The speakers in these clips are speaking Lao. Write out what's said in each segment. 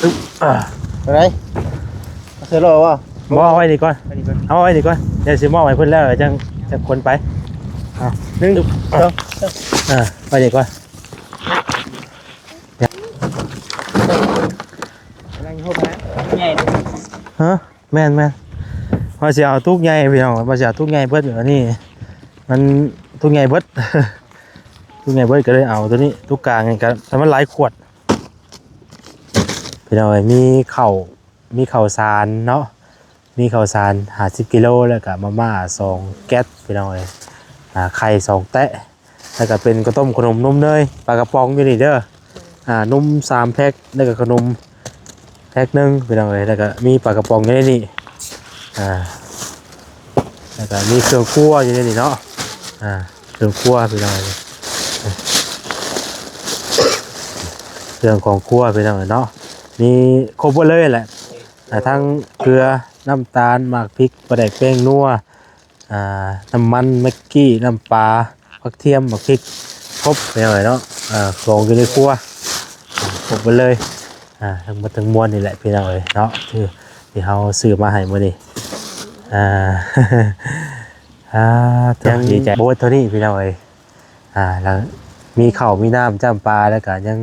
ອ່າ ໄປໄດ ເອົາໃສ່ລໍ້ບໍ່? ບໍ່ ເອົາໄວ້ນີ້ກ່ອນ ໄວ້ນີ້ກ່ອນ ເອົາໄວ້ນີ້ກ່ອນ ດຽວຊິມອບໃຫ້ເພິ່ນແລ້ວ ຈັ່ງ ຈັ່ງຂົນໄປ. ເອົາ ໜຶ່ງ ສອງ ສາມ ເອີ ໄວ້ນີ້ກ່ອນ. ກຳລັງໂຮມນະ ໃຫຍ່ ຮະ? ແມ່ນໆ ວ່າຊິເອົາຕຸກໃຫຍ່ພີ່ນ້ອງ ວ່າຊິເອົາຕຸກໃຫຍ່ເບິດ ອັນນີ້ມັນຕຸກໃຫຍ່ເບິດ ຕຸກໃຫຍ່ເບິດ ກໍເລີຍເອົາໂຕນີ້ ຕຸກກາງນີ້ກໍ ແຕ່ມັນຫຼາຍຂວດ ພີ່ນ້ອງເອີຍ. ມີເຂົ້າ ມີເຂົ້າສານເນາະ ມີເຂົ້າສານຫ້າສິບກິໂລ ແລ້ວກໍມາມ່າສອງແກັດ ພີ່ນ້ອງເອີຍ. ອ່າ ໄຂ່ສອງແຕະ ແລ້ວກໍເປັນເຂົ້າຕົ້ມ ຂະໜົມ ນົມເນີຍ ປາກະປ໋ອງຢູ່ນີ້ເດີ. ອ່າ ນົມສາມແພັກ ແລ້ວກໍຂະໜົມແພັກໜຶ່ງ ພີ່ນ້ອງເອີຍ. ແລ້ວກໍມີປາກະປ໋ອງຢູ່ໃນນີ້ ອ່າ ແລ້ວກໍມີເຄື່ອງຄົວຢູ່ໃນນີ້ເນາະ. ອ່າ ເຄື່ອງຄົວ ພີ່ນ້ອງເອີຍ ເຄື່ອງຂອງຄົວ ພີ່ນ້ອງເອີຍເນາະ ມີຄົບເບິດເລີຍແຫຼະ. ອ່າ ທັງເກືອ ນ້ຳຕານ ໝາກພິກ ປາແດກ ແປ້ງນົວ ອ່າ ນ້ຳມັນ ແມັກກີ້ ນ້ຳປາ ຜັກທຽມ ໝາກພິກ ຄົບ ພີ່ນ້ອງເອີຍເນາະ. ອ່າ ຂອງຢູ່ໃນຄົວ ຄົບເບິດເລີຍ. ອ່າ ທັງໝົດທັງມວນນີ້ແຫຼະ ພີ່ນ້ອງເອີຍເນາະ ທີ່ ທີ່ເຮົາຊື້ມາໃຫ້ມື້ນີ້. ອ່າ ອ່າ ດີໃຈ ບໍ່ເທົ່ານີ້ ພີ່ນ້ອງເອີຍ. ອ່າ ແລ້ວມີເຂົ້າ ມີນ້ຳຈ້ຳປາ ແລ້ວກໍຍັງ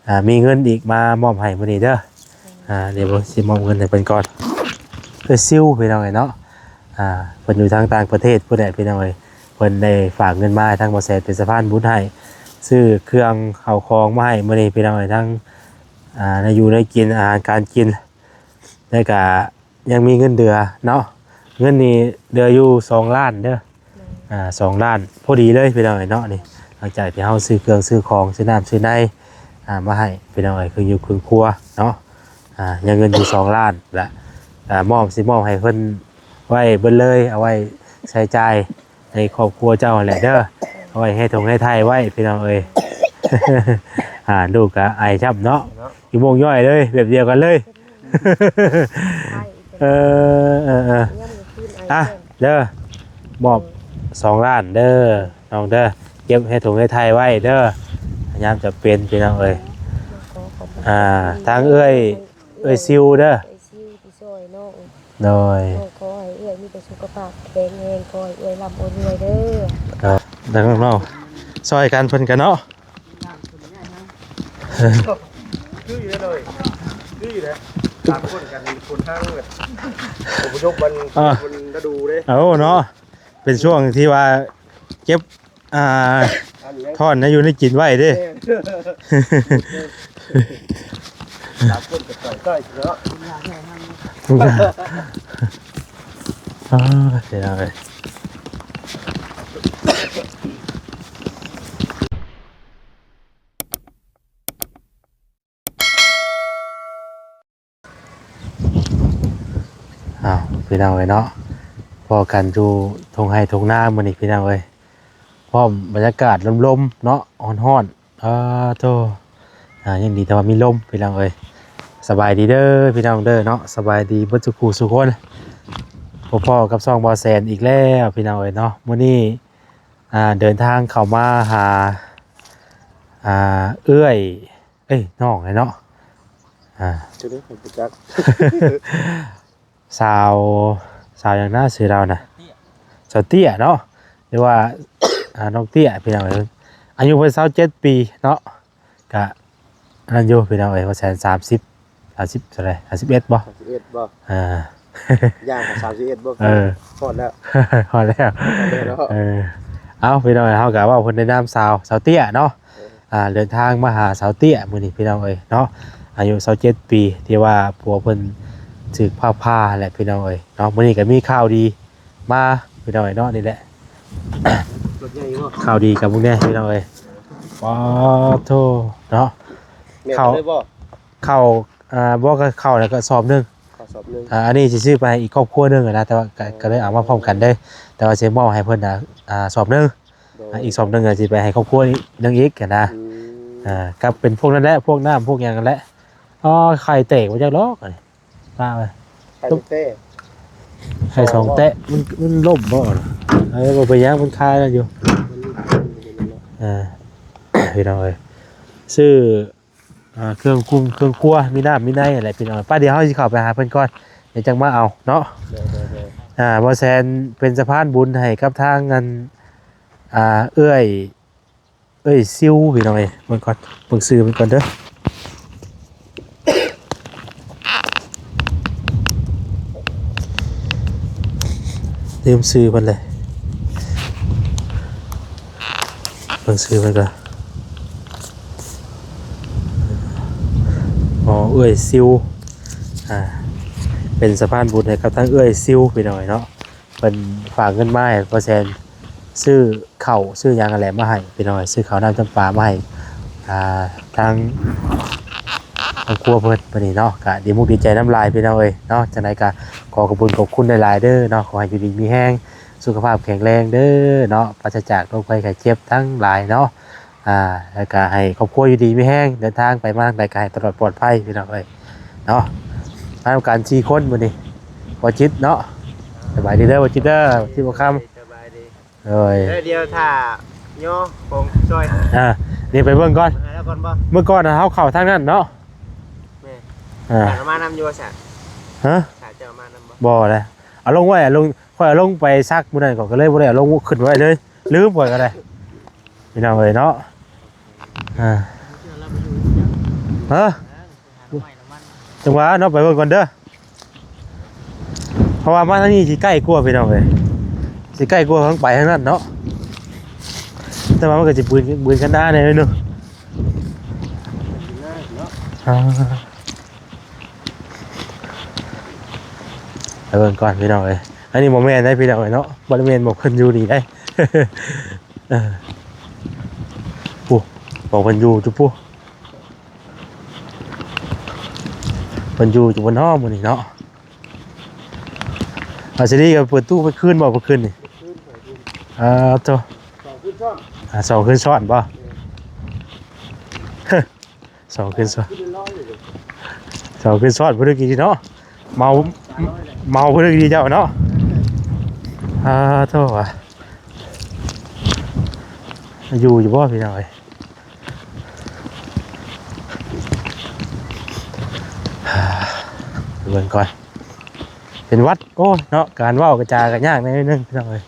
ອ່າ ມີເງິນອີກມາມອບໃຫ້ມື້ນີ້ເດີ. ອ່າ ດຽວຊິມອບເງິນໃຫ້ເພິ່ນກ່ອນ ເອື້ອຍຊິວ ພີ່ນ້ອງເອີຍເນາະ. ອ່າ ເພິ່ນຢູ່ທາງຕ່າງປະເທດພຸ້ນແຫຼະ ພີ່ນ້ອງເອີຍ ເພິ່ນໄດ້ຝາກເງິນມາໃຫ້ທາງບໍ່ແສນເປັນສະພານບຸນໃຫ້ ຊື້ເຄື່ອງເຂົ້າຂອງມາໃຫ້ມື້ນີ້ ພີ່ນ້ອງເອີຍ ທັງ ອ່າ ແນວຢູ່ແນວກິນ ອາຫານການກິນ ແລ້ວກະ ຍັງມີເງິນເດືອເນາະ ເງິນນີ້ເຫຼືອຢູ່ສອງລ້ານເດີ. ອ່າ ສອງລ້ານພໍດີເລີຍ ພີ່ນ້ອງເອີຍເນາະ. ນີ້ ຫຼັງຈາກທີ່ເຮົາຊື້ເຄື່ອງຊື້ຂອງ ຊື້ນ້ຳຊື້ໃນ ອ່າ ມາໃຫ້ ພີ່ນ້ອງເອີຍ ເຄື່ອງຢູ່ເຄື່ອງຄົວເນາະ. ອ່າ ຍັງເງິນຢູ່ສອງລ້ານ ແລະ ອ່າ ມອບ ຊິມອບໃຫ້ເພິ່ນໄວ້ເບິດເລີຍ ເອົາໄວ້ໃຊ້ຈ່າຍໃນຄອບຄົວເຈົ້າຫັ້ນແຫຼະເດີ ເອົາໄວ້ໃຫ້ຖົງໃຫ້ໄຖ່ໄວ້ ພີ່ນ້ອງເອີຍ. ອ່າ ລູກກໍໄອຊ້ຳເນາະ ເນາະ ອີໂມງຍ່ອຍເລີຍ ແບບດຽວກັນເລີຍ. ເອີ ເອີ ເອີ ອ່ະ ເດີ ມອບສອງລ້ານເດີນ້ອງເດີ ເກັບໃຫ້ຖົງໃຫ້ໄຖ່ໄວ້ເດີ ຍາມຈຳເປັນ ພີ່ນ້ອງເອີຍ. ອ່າ ທາງເອື້ອຍ ເອື້ອຍຊິວເດີ ເອື້ອຍຊິວທີ່ຊ່ອຍນ້ອງ ໂດຍ ນ້ອງຂໍໃຫ້ເອື້ອຍມີແຕ່ສຸຂະພາບແຂງແຮງ ຂໍໃຫ້ເອື້ອຍລ່ຳໂອນລວຍເດີ. ເອີ ທາງນ້ອງຊ່ອຍກັນເພິ່ນກັນເນາະ. ຄືຢູ່ເດ້ ຄືຢູ່ເດ້ ສາມຄົນກັນຄົນທາງແບບ ອົບພະຍົບວັນ ອ່າ ຄົນລະດູເດ້. ໂອ້ເນາະ ເປັນຊ່ວງທີ່ວ່າເກັບ ອ່າ ອັນນີ້ ທ້ອນໃນຢູ່ໃນກິນໄວ້ເດ້ ແມ່ນ ສາມຄົນກໍຕ້ອງຊ່ອຍເນາະ. ອ່າ ເສຍດາຍ. ອ້າວ ພີ່ນ້ອງເອີຍເນາະ ພໍ້ກັນຢູ່ທົ່ງໄຮ່ທົ່ງນາມື້ນີ້ ພີ່ນ້ອງເອີຍ ພ້ອມບັນຍາກາດລົມໆເນາະ ຮ້ອນໆ. ເອີ ໂທ້ ອ່າ ຍັງດີແຕ່ວ່າມີລົມ ພີ່ນ້ອງເອີຍ. ສະບາຍດີເດີພີ່ນ້ອງເດີເນາະ ສະບາຍດີເບິດສູ່ຄູ່ສູ່ຄົນ ພົບພໍ້ກັບຊ່ອງບ່າວແສນອີກແລ້ວ ພີ່ນ້ອງເອີຍເນາະ. ມື້ນີ້ ອ່າ ເດີນທາງເຂົ້າມາຫາ ອ່າ ເອື້ອຍ ເອີຍ ນ້ອງແຫຼະເນາະ ອ່າ ຈະໄດ້ຮູ້ຈັກ ສາວ ສາວຫຍັງນະຊື່ລາວນະ? ສາວເຕ້ຍເນາະ ຫຼືວ່າ ອ່າ ນ້ອງເຕ້ຍ ພີ່ນ້ອງເອີຍ. ອາຍຸເພິ່ນຊາວເຈັດປີເນາະ ກະ ອັນນັ້ນຢູ່ພີ່ນ້ອງເອີຍ ວ່າແສນສາມສິບ ສາມສິບເທົ່າໃດ ສາມສິບເອັດບໍ່? ສາມສິບເອັດບໍ່? ອ່າ ຍ່າງກໍສາມສິບເອັດບໍ່? ເອີ ຮອດແລ້ວ ຮອດແລ້ວ ຮອດແລ້ວເນາະ. ເອີ ເອົ້າ ພີ່ນ້ອງເອີຍ ເຮົາກໍເວົ້າເພິ່ນໃນນາມສາວ ສາວເຕ້ຍເນາະ. ເອີ ອ່າ ເດີນທາງມາຫາສາວເຕ້ຍມື້ນີ້ ພີ່ນ້ອງເອີຍເນາະ ອາຍຸຊາວເຈັດປີ ທີ່ວ່າຜົວເພິ່ນຖືກຟ້າຜ່າແຫຼະ ພີ່ນ້ອງເອີຍເນາະ. ມື້ນີ້ກໍມີຂ່າວດີ ມາ ພີ່ນ້ອງເອີຍເນາະ ນີ້ແຫຼະ ລົດໃຫຍ່ເນາະ ຂ່າວດີກັບພວກນີ້ ພີ່ນ້ອງເອີຍ. ປາໂທເນາະ ແມ່ນ ເຂົ້າ ເລີຍບໍ່? ເຂົ້າ ອ່າ ບໍ່ ກໍເຂົ້າແລ້ວກໍສອບໜຶ່ງ ເຂົ້າສອບໜຶ່ງ. ອ່າ ອັນນີ້ຊິຊື້ໄປໃຫ້ອີກຄອບຄົວໜຶ່ງນະ ແຕ່ວ່າກໍ ອໍ ກໍເລີຍເອົາມາພ້ອມກັນເດ້ ແຕ່ວ່າຊິມອບໃຫ້ເພິ່ນນະ ອ່າ ສອບໜຶ່ງ. ໂດຍ ອ່າ ອີກສອບໜຶ່ງກໍຊິໄປໃຫ້ຄອບຄົວໜຶ່ງອີກນະ. ອືມ ອ່າ ກໍເປັນພວກນັ້ນແຫຼະ ພວກນ້ຳພວກຫຍັງນັ້ນແຫຼະ. ອໍ ໄຂ່ແຕກບໍ່ຈັກດອກ ປາໄວ້ ໄຂ່ແຕະ ໄຂ່ສອງແຕະ ມັນ ມັນລົ້ມບໍ່? ເອີ ບໍ່ເປັນຫຍັງ ມັນຄາຍນັ້ນຢູ່. ເອີ ພີ່ນ້ອງເອີຍ ຊື້ ອ່າ ເຄື່ອງກຸ້ງເຄື່ອງຄົວ ມີນ້ຳມີໃນຫັ້ນແຫຼະພີ່ນ້ອງ. ໄປ ດຽວເຮົາຊິເຂົ້າໄປຫາເພິ່ນກ່ອນ ດຽວຈັ່ງມາເອົາເນາະ. ໂດຍ ໂດຍ ໂດຍ. ອ່າ ບ່າວແສນເປັນສະພານບຸນໃຫ້ກັບທາງອັນ ອ່າ ເອື້ອຍ ເອື້ອຍຊິວພີ່ນ້ອງເອີຍ. ເບິ່ງກ່ອນ ເບິ່ງຊື່ເພິ່ນກ່ອນເດີ. ລືມຊື່ເພິ່ນເລີຍ ເບິ່ງຊື່ເພິ່ນກ່ອນ. ອໍ ເອື້ອຍຊິວ ອ່າ ເປັນສະພານບຸນໃຫ້ກັບທາງເອື້ອຍຊິວພີ່ນ້ອງເນາະ. ເພິ່ນຝາກເງິນມາໃຫ້ພໍ່ແສນ ຊື້ເຂົ້າຊື້ຫຍັງຫັ້ນແຫຼະມາໃຫ້ພີ່ນ້ອງເອີຍ, ຊື້ເຂົ້ານ້ຳຈຳປາມາໃຫ້ ອ່າ ທາງຄອບຄົວເພິ່ນ ບັດນີ້ເນາະ. ກະດີມຸກດີໃຈນຳຫຼາຍພີ່ນ້ອງເອີຍເນາະ. ຈັ່ງໃດກະຂໍຂອບຄຸນຂອບຄຸນຫຼາຍໆເດີເນາະ. ຂໍໃຫ້ຢູ່ດີມີແຮງ ສຸຂະພາບແຂງແຮງເດີເນາະ, ປາສະຈາກໂລກໄພໄຂ້ເຈັບທັງຫຼາຍເນາະ. ອ່າ ແລ້ວກະໃຫ້ຄອບຄົວຢູ່ດີມີແຮງ ເດີນທາງໄປມາທາງໃດກະໃຫ້ຕະຫຼອດປອດໄພພີ່ນ້ອງເອີຍເນາະ. ມານຳກັນສີ່ຄົນມື້ນີ້ ບໍ່ຈິດເນາະ. ສະບາຍດີເດີ ບໍ່ຈິດເດີ ຈິດບໍ່ຄຳ. ສະບາຍດີ. ໂດຍ ເອີ ດຽວຖ້າຍໍຂອງຊ່ອຍ ອ່າ ນີ້ໄປເບິ່ງກ່ອນ ຫາແລ້ວກ່ອນບໍ່? ເມື່ອກ່ອນນະເຮົາເຂົ້າທາງນັ້ນເນາະ. ແມ່ນ ອ່າ ເຈົ້າມານຳຢູ່ບໍ່ຊະ? ຮະ? ເຈົ້າມານຳບໍ່? ບໍ່ແຫຼະ ເອົາລົງໄວ້ ເອົາລົງ ຂ້ອຍເອົາລົງໄປຊັກມື້ນັ້ນ ຂ້ອຍກໍເລີຍບໍ່ໄດ້ເອົາລົງຂຶ້ນໄວ້ເລີຍ ລືມຂ້ອຍກໍໄດ້ ພີ່ນ້ອງເອີຍເນາະ. ອ່າ ຮະ? ຈັ່ງຫວະເນາະ ໄປເບິ່ງກ່ອນເດີ ເພາະວ່າມາທາງນີ້ຊິໃກ້ກວ່າພີ່ນ້ອງເອີຍ ຊິໃກ້ກວ່າທາງໄປທາງນັ້ນເນາະ. ແຕ່ວ່າມັນກໍຊິບືນ ບືນກັນໜ້າແດ່ໜ້ອຍໜຶ່ງ. ອ່າ ໄປເບິ່ງກ່ອນພີ່ນ້ອງເອີຍ. ອັນນີ້ບໍ່ແມ່ນໄດ໋ພີ່ນ້ອງເອີຍເນາະ ບໍ່ໄດ້ແມ່ນໝ່ອງເພິ່ນຢູ່ນີ້ໄດ໋. ເອີ ໂອ້ ໝ່ອງເພິ່ນຢູ່ຈຸພຸ້ນ ເພິ່ນຢູ່ຢູ່ບໍ່ນໍມື້ນີ້ເນາະ. ອາ ຊິດີກໍເປີດຕູ້ໄປຄືນບໍ່ ເມື່ອຄືນນີ້? ເມື່ອຄືນ ເອີ ໂທ້ ສອງຄືນຊ້ອນ ອາ ສອງຄືນຊ້ອນບໍ່? ເອີ ສອງຄືນຊ້ອນ ຄືນລອຍເລີຍ ສອງຄືນຊ້ອນບໍ່ໄດ້ກິນເນາະ. ເມົາ ສາມຮ້ອຍແຫຼະ ເມົາບໍ່ໄດ້ກິນເຈົ້າເນາະ. ອາ ໂທ້ ວ່າຢູ່ຢູ່ບໍ່ພີ່ນ້ອງເອີຍ? ເບິ່ງກ່ອນ ເປັນຫວັດ ໂອ້ຍເນາະ ການເວົ້າກະຈາກະຍາກໜ້ອຍໜຶ່ງພີ່ນ້ອງເອີຍ.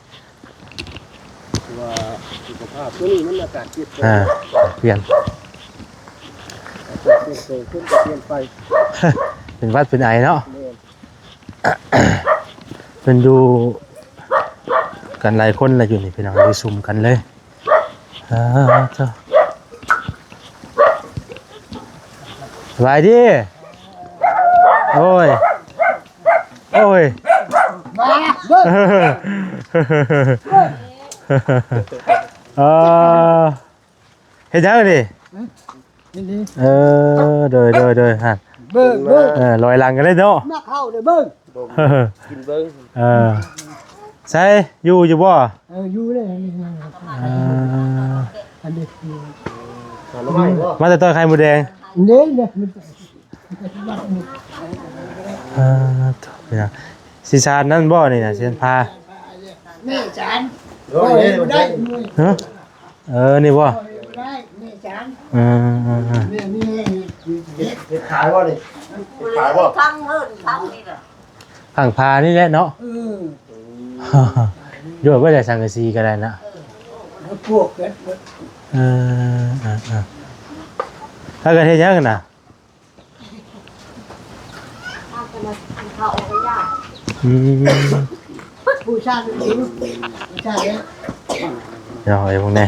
ວ່າສຸຂະພາບໂຕນີ້ມັນອາກາດປ່ຽນແປງ ອ່າ ປ່ຽນ ອາກາດປ່ຽນແປງ ຄົນກໍປ່ຽນໄປ ເປັນຫວັດເປັນໄອເນາະ. ແມ່ນ ເພິ່ນຢູ່ກັນຫຼາຍຄົນລະຢູ່ນີ້ພີ່ນ້ອງ ຢູ່ຊຸມກັນເລີຍ. ອ່າ ເຈົ້າ ສະບາຍດີ. ໂອ້ຍ ໂອ້ຍ ມາເບິ່ງ ເອີ ເຮັດຫຍັງນີ້? ເອີ ໂດຍ ໂດຍ ໂດຍ ຫັ້ນ ເບິ່ງ ເບິ່ງ ເອີ ລອຍຫຼັງກັນເລີຍເນາະ ມາເຂົ້າເດີ ເບິ່ງ ກິນເບິ່ງ ເອີ ໃສ ຢູ່ຢູ່ບໍ່? ເອີ ຢູ່ເລີຍ ເອີ ອັນນີ້ ມາແຕ່ຕອນໄຂ່ມົດແດງ ເດ້ ເດ້ ເອີ ໂທ້ ພີ່ນ້ອງ ຊິຊານນັ້ນບໍ່ນີ້ນະ ຊິຊານພາ ແມ່ຈານ ໂອ້ຍ ບໍ່ໄດ້ ຮະ? ເອີ ນີ້ບໍ່? ບໍ່ໄດ້ ແມ່ຈານ ເອີ ເອີ ເອີ ແມ່ນີ້ ເຮັດ ເຮັດຂາຍບໍ່ນີ້? ເຮັດຂາຍບໍ່? ທາງເຮືອນທາງນີ້ລະ ທາງພານີ້ແຫຼະເນາະ. ເອີ ໂຍນໄວ້ແຕ່ສັງກະສີກໍໄດ້ນະ ເອີ ແລ້ວພວກເກີດ ເອີ ເອີ ເອີ ພາກັນເຮັດຫຍັງນະ? ອືມ ຜູ້ຊາຍ ຜູ້ຊາຍ ເນາະ ເອີຍ ພວກນີ້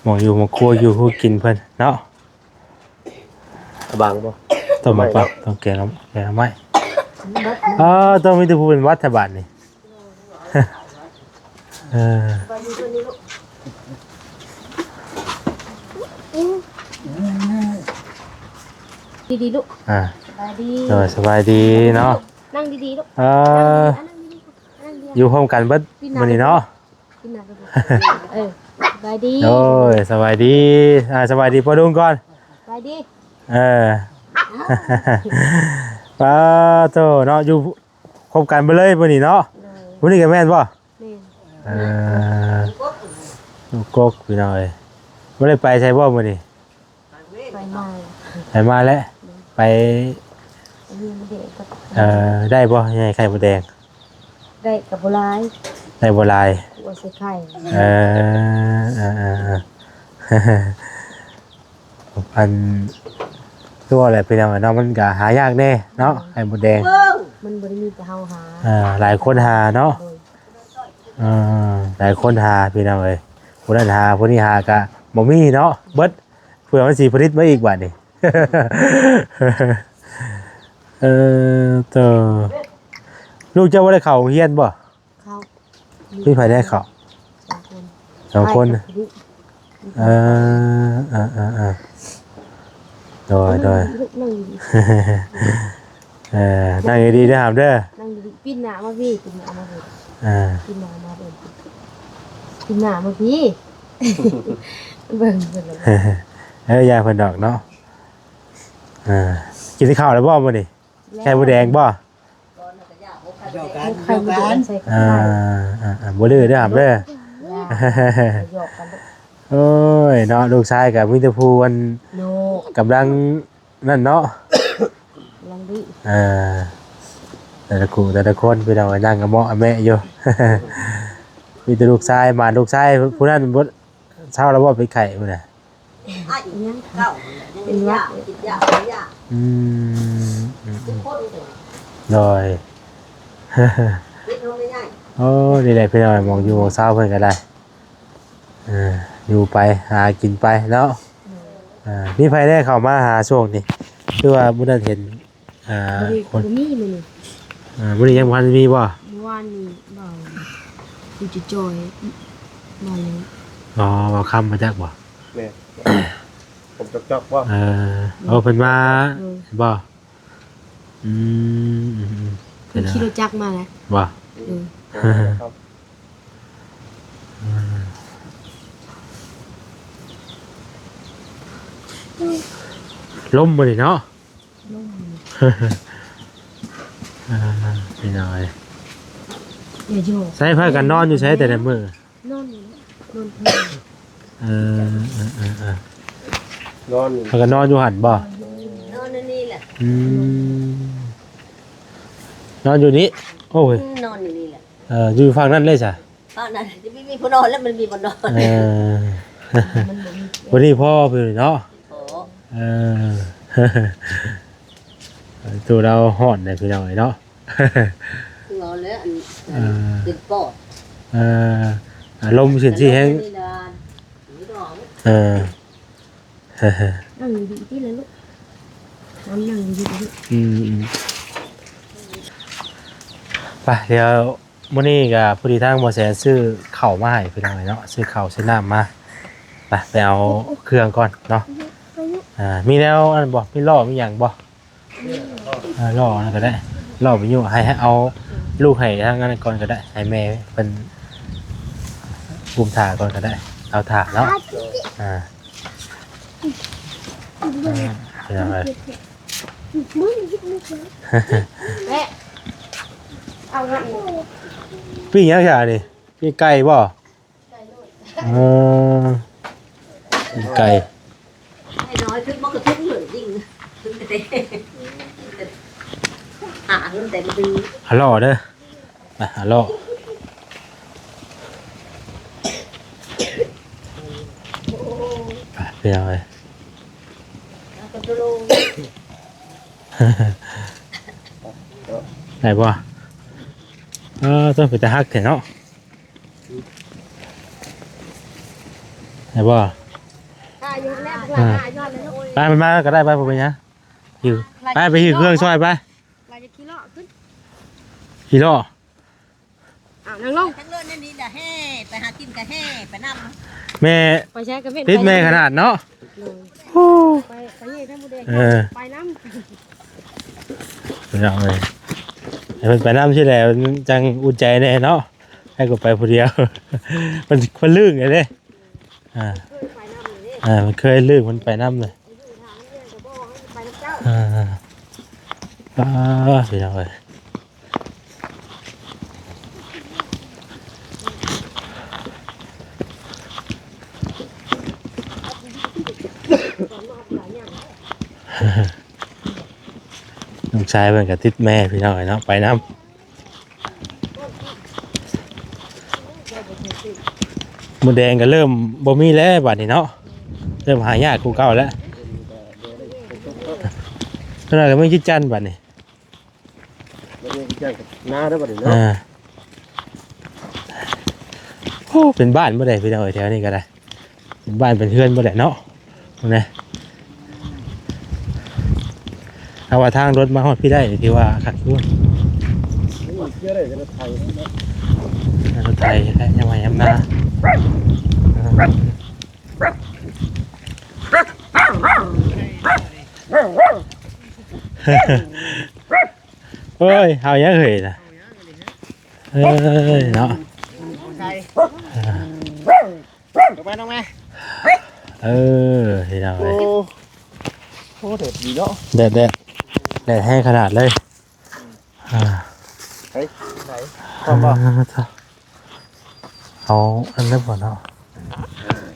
ໝ່ອງຢູ່ໝ່ອງຄົວ ຢູ່ຮູ້ກິນເພິ່ນເນາະ. ບັງບໍ່? ຕ້ອງມາປະ ຕ້ອງແກງ ແກງໄມ້ ເອີ ຕ້ອງມີແຕ່ຜູ້ເປັນຫວັດແທ້ບາດນີ້. ເອີ ດີໆລູກ ອ່າ ສະບາຍດີ ໂດຍ ສະບາຍດີເນາະ ນັ່ງດີໆລູກ ເອີ ນັ່ງດີໆ ອ່າ ນັ່ງດີໆ ຢູ່ພ້ອມກັນເບິດມື້ນີ້ເນາະ ເອີ ສະບາຍດີ ໂດຍ ສະບາຍດີ ອ່າ ສະບາຍດີພໍ່ລຸງກ່ອນ ສະບາຍດີ ເອີ ປາໂຕເນາະ ຢູ່ ຄົບກັນເບິດເລີຍມື້ນີ້ເນາະ ໂດຍ ມື້ນີ້ກໍແມ່ນບໍ່? ແມ່ນ ເອີ ລູກກົກ ພີ່ນ້ອງເອີຍ ບໍ່ໄດ້ໄປໃສບໍ່ມື້ນີ້? ໄປມາ ໄປມາແລ້ວ ໄປ ອັນນີ້ມັນແດງກັບ ເອີ ໄດ້ບໍ່ ຍາຍ ໄຂ່ມົດແດງ? ໄດ້ກໍບໍ່ຫຼາຍ ໄດ້ບໍ່ຫຼາຍ ກົວໃສ່ໄຂ່ ເອີ ເອີ ເອີ ອັນ ຄືວ່າແຫຼະ ພີ່ນ້ອງເນາະ ມັນກໍຫາຍາກແດ່ເນາະ ໄຂ່ມົດແດງ ມັນບໍ່ໄດ້ມີແຕ່ເຮົາຫາ ອ່າ ຫຼາຍຄົນຫາເນາະ ໂດຍ ອ່າ ຫຼາຍຄົນຫາ ພີ່ນ້ອງເອີຍ ຜູ້ນັ້ນຫາ ຜູ້ນີ້ຫາ ກະບໍ່ມີເນາະ ເບິດ ເພື່ອມັນຊິຜະລິດມາອີກບາດນີ້ ເອີ ໂຕ ລູກເຈົ້າບໍ່ໄດ້ເຂົ້າໂຮງຮຽນບໍ່? ເຂົ້າ ມີໃຜໄດ້ເຂົ້າ? ສອງຄົນ ສອງຄົນ ເອີ ເອີ ເອີ ໂດຍ ໂດຍ ນັ່ງດີໆ ເອີ ນັ່ງດີໆເດີຫາມເດີ ນັ່ງດີໆ ປິ່ນໜ້າມາພີ້ ປິ່ນໜ້າມາພີ້ ເອີ ປິ່ນໜ້າມາເບິ່ງ ປິ່ນໜ້າມາພີ້ ເບິ່ງເພິ່ນລະ ເອີ ຢ່າເພິ່ນດອກເນາະ ເອີ ກິນເຂົ້າແລ້ວບໍ່ມື້ນີ້? ໄຂ່ມົດແດງບໍ່? ດຽວກັນ ໄຂ່ມົດແດງໃສ່ກັບ ອ່າ ໄຂ່ ອ່າ ບໍ່ດື້ເດີຫາມເດີ ຫຍອກກັນ ໂອ້ຍເນາະ ລູກຊາຍກໍມີແຕ່ຜູ້ອັນ ໂນ ກຳລັງນັ້ນເນາະ ກຳລັງດີ ເອີ ແຕ່ລະຄູ່ແຕ່ລະຄົນ ພີ່ນ້ອງເອີຍ ນັ່ງກະເໝາະອະແມະຢູ່ ມີແຕ່ລູກຊາຍ ມາລູກຊາຍຜູ້ນັ້ນບໍ່ເຊົາແລ້ວບໍ່ ເປັນໄຂ້ພຸ້ນນະ? ຍັງ ເປັນຫວັດ ກິນຢາ ກິນຢາ ອືມ ອືມ ອືມ ໂດຍ ໂອ້ ນີ້ແຫຼະພີ່ນ້ອງ ໝ່ອງຢູ່ໝ່ອງເຊົາເພິ່ນກໍໄດ້ ເອີ ຢູ່ໄປຫາກິນໄປເນາະ ເອີ ມີໃຜແດ່ເຂົ້າມາຫາຊ່ວງນີ້ ຄືວ່າມື້ນັ້ນເຫັນ ອ່າ ບໍ່ມີມື້ນີ້ ອ່າ ມື້ນີ້ຍັງບໍ່ທັນມີບໍ່? ມື້ວານນີ້ບ່າວ ຄືຈະຈ່ອຍມາແລ້ວ ອໍ ບ່າວຄຳມາຈັກບໍ່? ແມ່ນ ຜົມຈອກໆບໍ່? ເອີ ໂອ້ ເພິ່ນມາ ເອີ ບໍ່? ອືມ ອືມ ເພິ່ນຂີ່ລົດຈັກມາແຫຼະ ບໍ່? ເອີ ລົມມື້ນີ້ເນາະ? ລົງ ອ່າ ພີ່ນ້ອງເອີຍ ຢ່າໂຍກ ໃສ ພາກັນນອນຢູ່ໃສແຕ່ລະມື້? ນອນຢູ່ ນອນເທິງ ເອີ ເອີ ເອີ ເອີ ນອນຢູ່ ພາກັນນອນຢູ່ຫັ້ນບໍ່? ນອນຢູ່ນີ້ແຫຼະ ອືມ ນອນຢູ່ນີ້ ໂອ້ຍ ນອນຢູ່ນີ້ແຫຼະ ເອີ ຢູ່ຝັ່ງນັ້ນເລີຍຊະ ອ່າ ນັ້ນ ມີ ມີຜູ້ນອນແລ້ວ ມັນມີບ່ອນນອນ ເອີ ມັນບໍ່ມີ ບໍ່ໄດ້ພໍເພິ່ນເນາະ ພໍ ເອີ ໂຕລາວຮ້ອນແດ່ພີ່ນ້ອງເອີຍເນາະ ຄືເວົ້າແລ້ວ ອັນ ເອີ ເປັນປອດ ເອີ ອາລົມຊິຊິແຮງ ເອີ ນັ່ງດີໆຕິລະລູກ ນັ່ງດີໆ ອືມ ອືມ ໄປ ດຽວ ມື້ນີ້ກໍພໍດີທາງໝໍແສນຊື້ເຂົ້າມາໃຫ້ພີ່ນ້ອງເນາະ ຊື້ເຂົ້າຊື້ນ້ຳມາ ໄປ ໄປເອົາເຄື່ອງກ່ອນເນາະ ອ່າ ມີແນວອັນນັ້ນບໍ່ ມີລໍ້ມີຫຍັງບໍ່ ອ່າ ລໍ້ນັ້ນກໍໄດ້ ລໍ້ວິທະຍຸ ໃຫ້ ໃຫ້ເອົາລູກໃຫ້ທາງນັ້ນກ່ອນກໍໄດ້ ໃຫ້ແມ່ເພິ່ນກຸມຖ້າກ່ອນກໍໄດ້ ເອົາຖ້າເນາະ ອ່າ ອ່າ ພີ່ນ້ອງເອີຍ ແມ່ ເອົາເງິນ ປີ້ງຫຍັງຊະນີ້? ປີ້ງໄກ່ບໍ່? ເອີ ປີ້ງໄກ່ ໃຫ້ນ້ອຍຂຶ້ນບໍ່ກະທຸງເລີຍຍິງ ຂຶ້ນໄປເຕະ ຫາຂຶ້ນແຕ່ບໍ່ຖືກ ຫາລໍ້ເດີ ໄປຫາລໍ້ ໄປ ພີ່ນ້ອງເອີຍ ໄດ້ບໍ່? ເອີ ຕ້ອງເປັນຕາຮັກແທ້ເນາະ ໄດ້ບໍ່? ອ່າ ໄປ ໄປມາກໍໄດ້ ໄປ ບໍ່ເປັນຫຍັງ ຫິ້ວ ໄປ ໄປຫິ້ວເຄື່ອງຊ່ອຍໄປ ວ່າຈະຂີ່ເລາະຂຶ້ນ ຂີ່ເລາະ ອ້າວ ນັ່ງລົງ ທັງເລີນນີ້ລະແຫ່ ໄປຫາກິນກະແຫ່ໄປນຳ ແມ່ ໄປໃສກະເປັນ ຕິດແມ່ຂະໜາດເນາະ ໂດຍ ໂອ້ ໄປ ໄປເຮັດໃຫ້ໝູ່ແດງ ເອີ ໄປນຳ ພີ່ນ້ອງເອີຍ ໃຫ້ເພິ່ນໄປນຳຊີ້ແຫຼະ ມັນຈັ່ງອຸ່ນໃຈແດ່ເນາະ ໃຫ້ກໍໄປຜູ້ດຽວ ມັນ ມັນລຶ້ງເດ້ ອ່າ ເຄີຍໄປນຳເດ້ ອ່າ ມັນເຄີຍລື່ນ ມັນໄປນຳເລີຍ ຢູ່ທາງເຮືອນກໍບໍ່ໃຫ້ໄປນຳເຈົ້າ ອ່າ ອ່າ ພີ່ນ້ອງເອີຍ ຕອນມາຫຼາຍຢ່າງ ຊາຍເພິ່ນກໍຕິດແມ່ພີ່ນ້ອງເອີຍເນາະ ໄປນຳ. ໝູແດງກໍເລີ່ມບໍ່ມີແລ້ວບາດນີ້ເນາະ ເລີ່ມຫາຍາກກວ່າເກົ່າແລ້ວ. ເພິ່ນວ່າກໍມີຈິດຈັນບາດນີ້ ບໍ່ໄດ້ ໜ້າເດີບັດນີ້ເນາະ ອ່າ ໂອ້ ເປັນບ້ານບໍ່ໄດ້ພີ່ນ້ອງເອີຍ ແຖວນີ້ກໍໄດ້ ເປັນບ້ານເປັນເຮືອນບໍ່ໄດ້ເນາະ ເບິ່ງແດ່. ເອົາວ່າທາງລົດມາຮອດພີ້ໄດ້ ຖືວ່າຄັກຢູ່ ໂອ້ຍ ເຄືອໄດ້ແຕ່ລົດໄຖ ລົດໄຖແຫຼະ ຍາມໄຮ່ຍາມນາ ໂອ້ຍ ເຮົາຍັງເຮີຍນະ ເອີຍເນາະ ໄປນ້ອງແມ່ ເອີ ພີ່ນ້ອງເອີຍ ໂອ້ ໂອ້ ແດດດີເນາະ ແດດ ແດດ ແດດແຮງຂະໜາດເລີຍ ອ່າ ໄປ ໄປ ພ້ອມບໍ່ ອ່າ ເອົາອັນນັ້ນກ່ອນເນາະ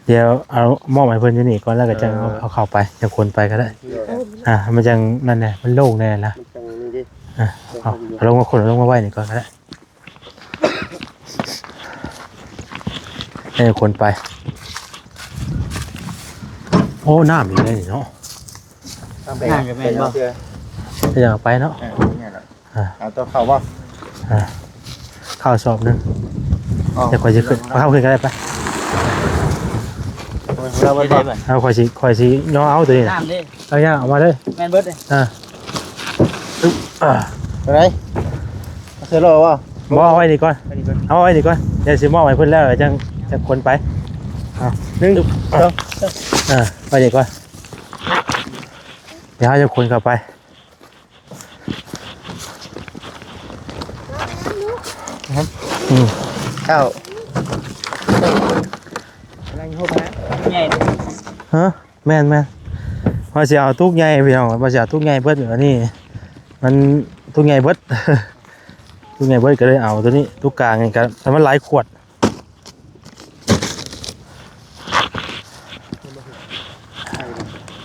ດຽວເອົາມອບໃຫ້ເພິ່ນຢູ່ນີ້ກ່ອນ ແລ້ວກໍຈັ່ງເອົາ ເອີ ເອົາເຂົ້າໄປ ຈັ່ງຂົນໄປກໍໄດ້ ອ່າ ມັນຈັ່ງນັ້ນແຫຼະ ມັນໂລ່ງແດ່ລະ ມັນຈັ່ງນີ້ເດ້ ອ່າ ເອົາ ເອົາລົງມາຂົນ ເອົາລົງມາໄວ້ນີ້ກ່ອນກໍໄດ້ ໃຫ້ຄົນໄປ ໂອ້ ນ້ຳອີກແລ້ວນີ້ເນາະ ນ້ຳກໍແມ່ນບໍ່ ຢ່າເອົາໄປເນາະ ເອີ ແມ່ນແລ້ວ ອ່າ ເອົາຕົວເຂົ້າບໍ່ ອ່າ ເຂົ້າສອບໜຶ່ງ ດຽວຂ້ອຍຊິຂຶ້ນ ເອົາເຂົ້າຂຶ້ນກໍໄດ້ປະ ເອົາ ຂ້ອຍຊິ ຂ້ອຍຊິຍໍເອົາຕົວນີ້ນະ ນ້ຳເດ້ ເອົາຍ່າງອອກມາເລີຍ ແມ່ນເບິດເດ້ ອ່າ ອຶບ ອ່າ ໄປໄດ ເອົາໃສ່ລໍ້ບໍ່ ບໍ່ ເອົາໄວ້ນີ້ກ່ອນ ໄວ້ນີ້ກ່ອນ ເອົາໄວ້ນີ້ກ່ອນ ດຽວຊິມອບໃຫ້ເພິ່ນແລ້ວຈັ່ງ ຈັ່ງຂົນໄປ ເອົາ ໜຶ່ງ ສອງ ເອີ ໄວ້ນີ້ກ່ອນ ດຽວເຮົາຈະຂົນເຂົ້າໄປ ອືມ ເຈົ້າ ກຳລັງຮົບນະ ໃຫຍ່ ຮະ ແມ່ນໆ ວ່າຊິເອົາຕຸກໃຫຍ່ພີ່ນ້ອງ ວ່າຊິເອົາຕຸກໃຫຍ່ເບິດ ອັນນີ້ມັນຕຸກໃຫຍ່ເບິດ ຕຸກໃຫຍ່ເບິດ ກໍເລີຍເອົາຕົວນີ້ ຕຸກກາງນີ້ກໍໃຫ້ມັນຫຼາຍຂວດ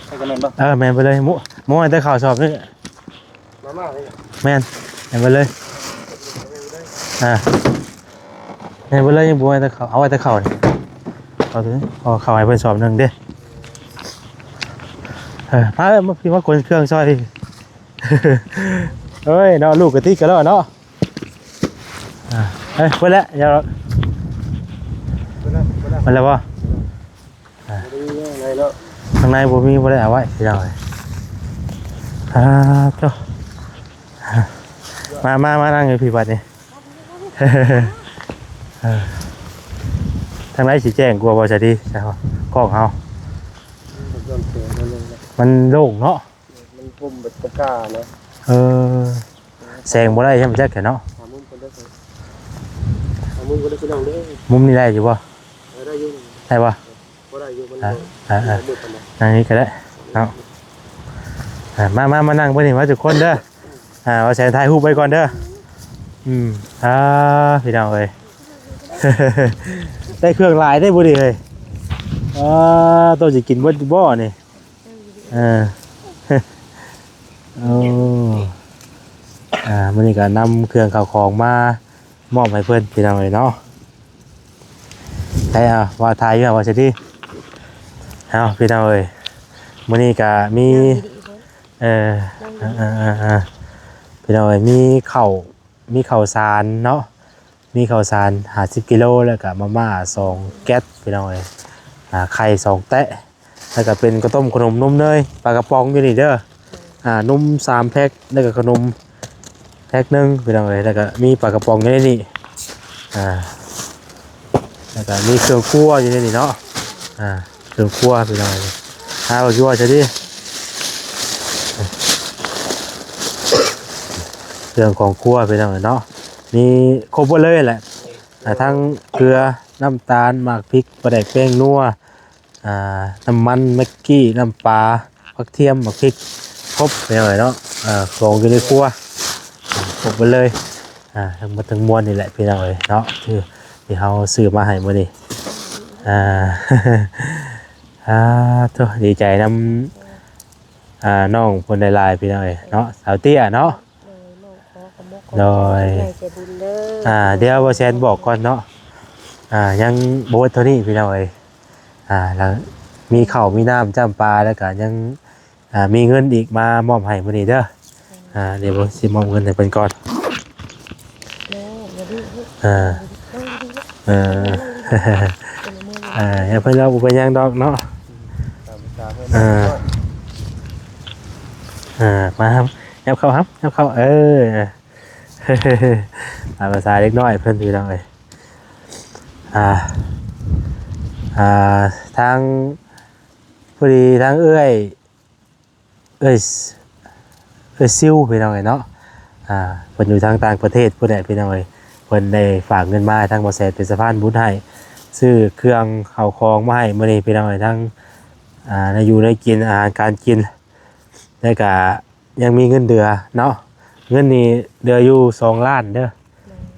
ໃສ່ກໍແມ່ນບໍ່ ເອີ ແມ່ນໄປເລີຍ ໝູ ໝູໃຫ້ແຕ່ເຂົ້າສອບນີ້ ມາມ່ານີ້ ແມ່ນ ແມ່ນໄປເລີຍ ອ່າ ແມ່ນໄປເລີຍ ຍັງບໍ່ໃຫ້ແຕ່ເຂົ້າ ເອົາໄວ້ແຕ່ເຂົ້ານີ້ ເອົາຕົວນີ້ ເອົາເຂົ້າໃຫ້ເພິ່ນສອບໜຶ່ງເດ້ ເອີ ມາເອີ ມາພີ່ ມາຂົນເຄື່ອງຊ່ອຍ ເອີຍເນາະ ລູກກະຕິກກັນແລ້ວເນາະ ອ່າ ເອີຍ ເບິດແລ້ວ ດຽວ ເບິດແລ້ວ ເບິດແລ້ວ ເບິດແລ້ວບໍ່? ອ່າ ບໍ່ໄດ້ມີຫຍັງໃນເນາະ ຂ້າງໃນບໍ່ມີ ບໍ່ໄດ້ເອົາໄວ້ ພີ່ນ້ອງເອີຍ ອ່າ ໂຕ ມາ ມາ ມານັ່ງຢູ່ພີ້ບັດນີ້ ເອີ ທາງໃນຊິແຈ້ງກວ່າບໍ່ຊະດີ ກ້ອງເຮົາ ມັນໂລ່ງເນາະ ມັນຮົ່ມແບບກະກ້ານະ ເອີ ແສງບໍ່ໄດ້ໃຊ່ໄໝຈັກແກເນາະ ຫາມຸມກ່ອນເດີ ຫາມຸມກ່ອນເດີ ພີ່ນ້ອງເດີ ມຸມນີ້ໄດ້ຢູ່ບໍ່? ເອີ ໄດ້ຢູ່ ໄດ້ບໍ່? ບໍ່ໄດ້ຢູ່ ມັນ ອ່າ ບໍ່ ອ່າ ອ່າ ບໍ່ມືດປານໃດ ນັ່ງນີ້ກໍໄດ້ເນາະ ອ່າ ມາ ມາ ມານັ່ງເບິ່ງນີ້ມາທຸກຄົນເດີ ອ່າ ວ່າແສນຖ່າຍຮູບໄວ້ກ່ອນເດີ ອືມ ອ່າ ພີ່ນ້ອງເອີຍ ໄດ້ເຄື່ອງຫຼາຍເດ້ມື້ນີ້ເອີຍ ອ່າ ໂຕຊິກິນເບິດຢູ່ບໍ່ນີ້? ເອີ ໂອ້ ອ່າ ມື້ນີ້ກໍນຳເຄື່ອງເຂົ້າຂອງມາມອບໃຫ້ເພິ່ນ ພີ່ນ້ອງເອີຍເນາະ ໄດ້ ອ່າ ວ່າຖ່າຍຢູ່ວ່າຊິດີ ເອົາ ພີ່ນ້ອງເອີຍ ມື້ນີ້ກໍມີ ເອີ ພີ່ນ້ອງເອີຍ ມີເຂົ້າ ມີເຂົ້າສານເນາະ ມີເຂົ້າສານຫ້າສິບກິໂລ ແລ້ວກະມາມ່າສອງແກັດ ພີ່ນ້ອງເອີຍ ອ່າ ໄຂ່ສອງແຕະ ແລ້ວກະເປັນເຂົ້າຕົ້ມ ຂະໜົມ ນົມເນີຍ ປາກະປ໋ອງຢູ່ນີ້ເດີ ອ່າ ນົມສາມແພັກ ແລ້ວກະຂະໜົມແພັກໜຶ່ງ ພີ່ນ້ອງເອີຍ ແລ້ວກະມີປາກະປ໋ອງຢູ່ໃນນີ້ ອ່າ ແລ້ວກະມີເຄື່ອງຄົວຢູ່ໃນນີ້ເນາະ ອ່າ ເຄື່ອງຄົວ ພີ່ນ້ອງເອີຍ ຫາຢູ່ວ່າຊະດີ ເຄື່ອງຂອງຄົວ ພີ່ນ້ອງເອີຍເນາະ ມີຄົບເບິດເລີຍແຫຼະ ອ່າ ທັງເກືອ ນ້ຳຕານ ໝາກພິກ ປາແດກ ແປ້ງນົວ ອ່າ ນ້ຳມັນ ແມັກກີ້ ນ້ຳປາ ຜັກທຽມ ໝາກພິກ ຄົບ ພີ່ນ້ອງເອີຍເນາະ ອ່າ ຂອງຢູ່ໃນຄົວ ຄົບເບິດເລີຍ ອ່າ ທັງໝົດທັງມວນນີ້ແຫຼະ ພີ່ນ້ອງເອີຍເນາະ ຄືທີ່ເຮົາຊື້ມາໃຫ້ມື້ນີ້ ອ່າ ອ່າ ໂທ້ ດີໃຈນຳ ອ່າ ນ້ອງເພິ່ນຫຼາຍໆ ພີ່ນ້ອງເອີຍເນາະ ສາວເຕ້ຍເນາະ. ໂດຍ ໂດຍ ຂອບໃຈຜູ້ໃຫຍ່ໃຈບຸນເດີ. ອ່າ ດຽວບໍ່ແຊນບອກກ່ອນເນາະ. ອ່າ ຍັງບໍ່ເບິດເທົ່ານີ້ ພີ່ນ້ອງເອີຍ. ອ່າ ແລ້ວມີເຂົ້າມີນ້ຳຈ້ຳປາ ແລ້ວກະຍັງ ອ່າ ມີເງິນອີກມາມອບໃຫ້ມື້ນີ້ເດີ. ອ່າ ດຽວຊິມອບເງິນໃຫ້ເພິ່ນກ່ອນ. ໂອ້ ຢ່າດື້ ອ່າ ເອີ ອ່າ ຢ່າເພິ່ນເວົ້າ ບໍ່ເປັນຫຍັງດອກເນາະ. ອ່າ ອ່າ ມາ ຍັບເຂົ້າ ຍັບເຂົ້າ ເອີ ຕາມພາສາເດັກນ້ອຍເພິ່ນ ພີ່ນ້ອງເອີຍ. ອ່າ ອ່າ ທາງ ພໍດີທາງເອື້ອຍ ເອື້ອຍ ເອື້ອຍຊິວ ພີ່ນ້ອງເອີຍເນາະ. ອ່າ ເພິ່ນຢູ່ທາງຕ່າງປະເທດພຸ້ນແຫຼະ ພີ່ນ້ອງເອີຍ. ເພິ່ນໄດ້ຝາກເງິນມາໃຫ້ທາງບໍ່ແສນເປັນສະພານບຸນໃຫ້ ຊື້ເຄື່ອງເຂົ້າຂອງມາໃຫ້ມື້ນີ້ ພີ່ນ້ອງເອີຍ. ທັງ ອ່າ ແນວຢູ່ແນວກິນ ອາຫານການກິນ ແລ້ວກະຍັງມີເງິນເດືອເນາະ. ເງິນນີ້ເຫຼືອຢູ່ສອງລ້ານເດີ.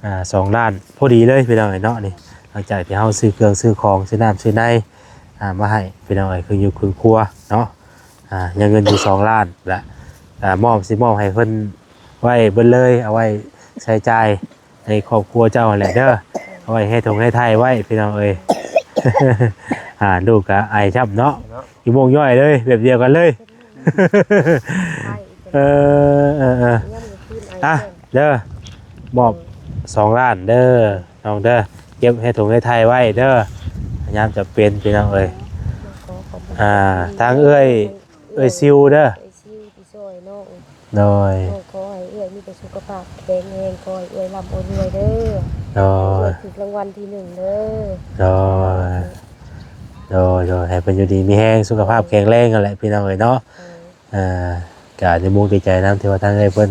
ອ່າ ສອງລ້ານພໍດີເລີຍ ພີ່ນ້ອງເອີຍເນາະ. ນີ້ ຫຼັງຈາກທີ່ເຮົາຊື້ເຄື່ອງຊື້ຂອງ ຊື້ນ້ຳຊື້ໃນ ອ່າ ມາໃຫ້ ພີ່ນ້ອງເອີຍ ເຄື່ອງຢູ່ເຄື່ອງຄົວເນາະ. ອ່າ ຍັງເງິນຢູ່ສອງລ້ານລະ ອ່າ ມອບ ຊິມອບໃຫ້ເພິ່ນໄວ້ເບິດເລີຍ ເອົາໄວ້ໃຊ້ຈ່າຍໃນຄອບຄົວເຈົ້າຫັ້ນແຫຼະເດີ. ເອົາໄວ້ໃຫ້ຖົງໃຫ້ໄຖ່ໄວ້ ພີ່ນ້ອງເອີຍ. ອ່າ ລູກກະໄອຊ້ຳເນາະ ເນາະ ຂີ້ມູກຍ້ອຍເລີຍ ແບບດຽວກັນເລີຍ. ເອີ ເອີ ເອີ ອ່ະ ເດີ ມອບສອງລ້ານເດີ ນ້ອງເດີ ເກັບໃຫ້ຖົງໃຫ້ໄຖ່ໄວ້ເດີ ຍາມຈຳເປັນ ພີ່ນ້ອງເອີຍ. ອ່າ ທາງເອື້ອຍ ເອື້ອຍຊິວເດີ ເອື້ອຍຊິວທີ່ຊ່ອຍນ້ອງ. ໂດຍ ຂໍໃຫ້ເອື້ອຍມີແຕ່ສຸຂະພາບແຂງແຮງ ຂໍໃຫ້ເອື້ອຍລ່ຳເອົາລວຍເດີ. ໂດຍ ເອື້ອຍຖືກລາງວັນທີໜຶ່ງເດີ. ໂດຍ ໂດຍ ໂດຍ ໃຫ້ເພິ່ນຢູ່ດີມີແຮງ ສຸຂະພາບແຂງແຮງຫັ້ນແຫຼະ ພີ່ນ້ອງເອີຍເນາະ. ເອີ ກະດີມຸກດີໃຈນຳທີ່ວ່າທາງເອື້ອຍເພິ່ນ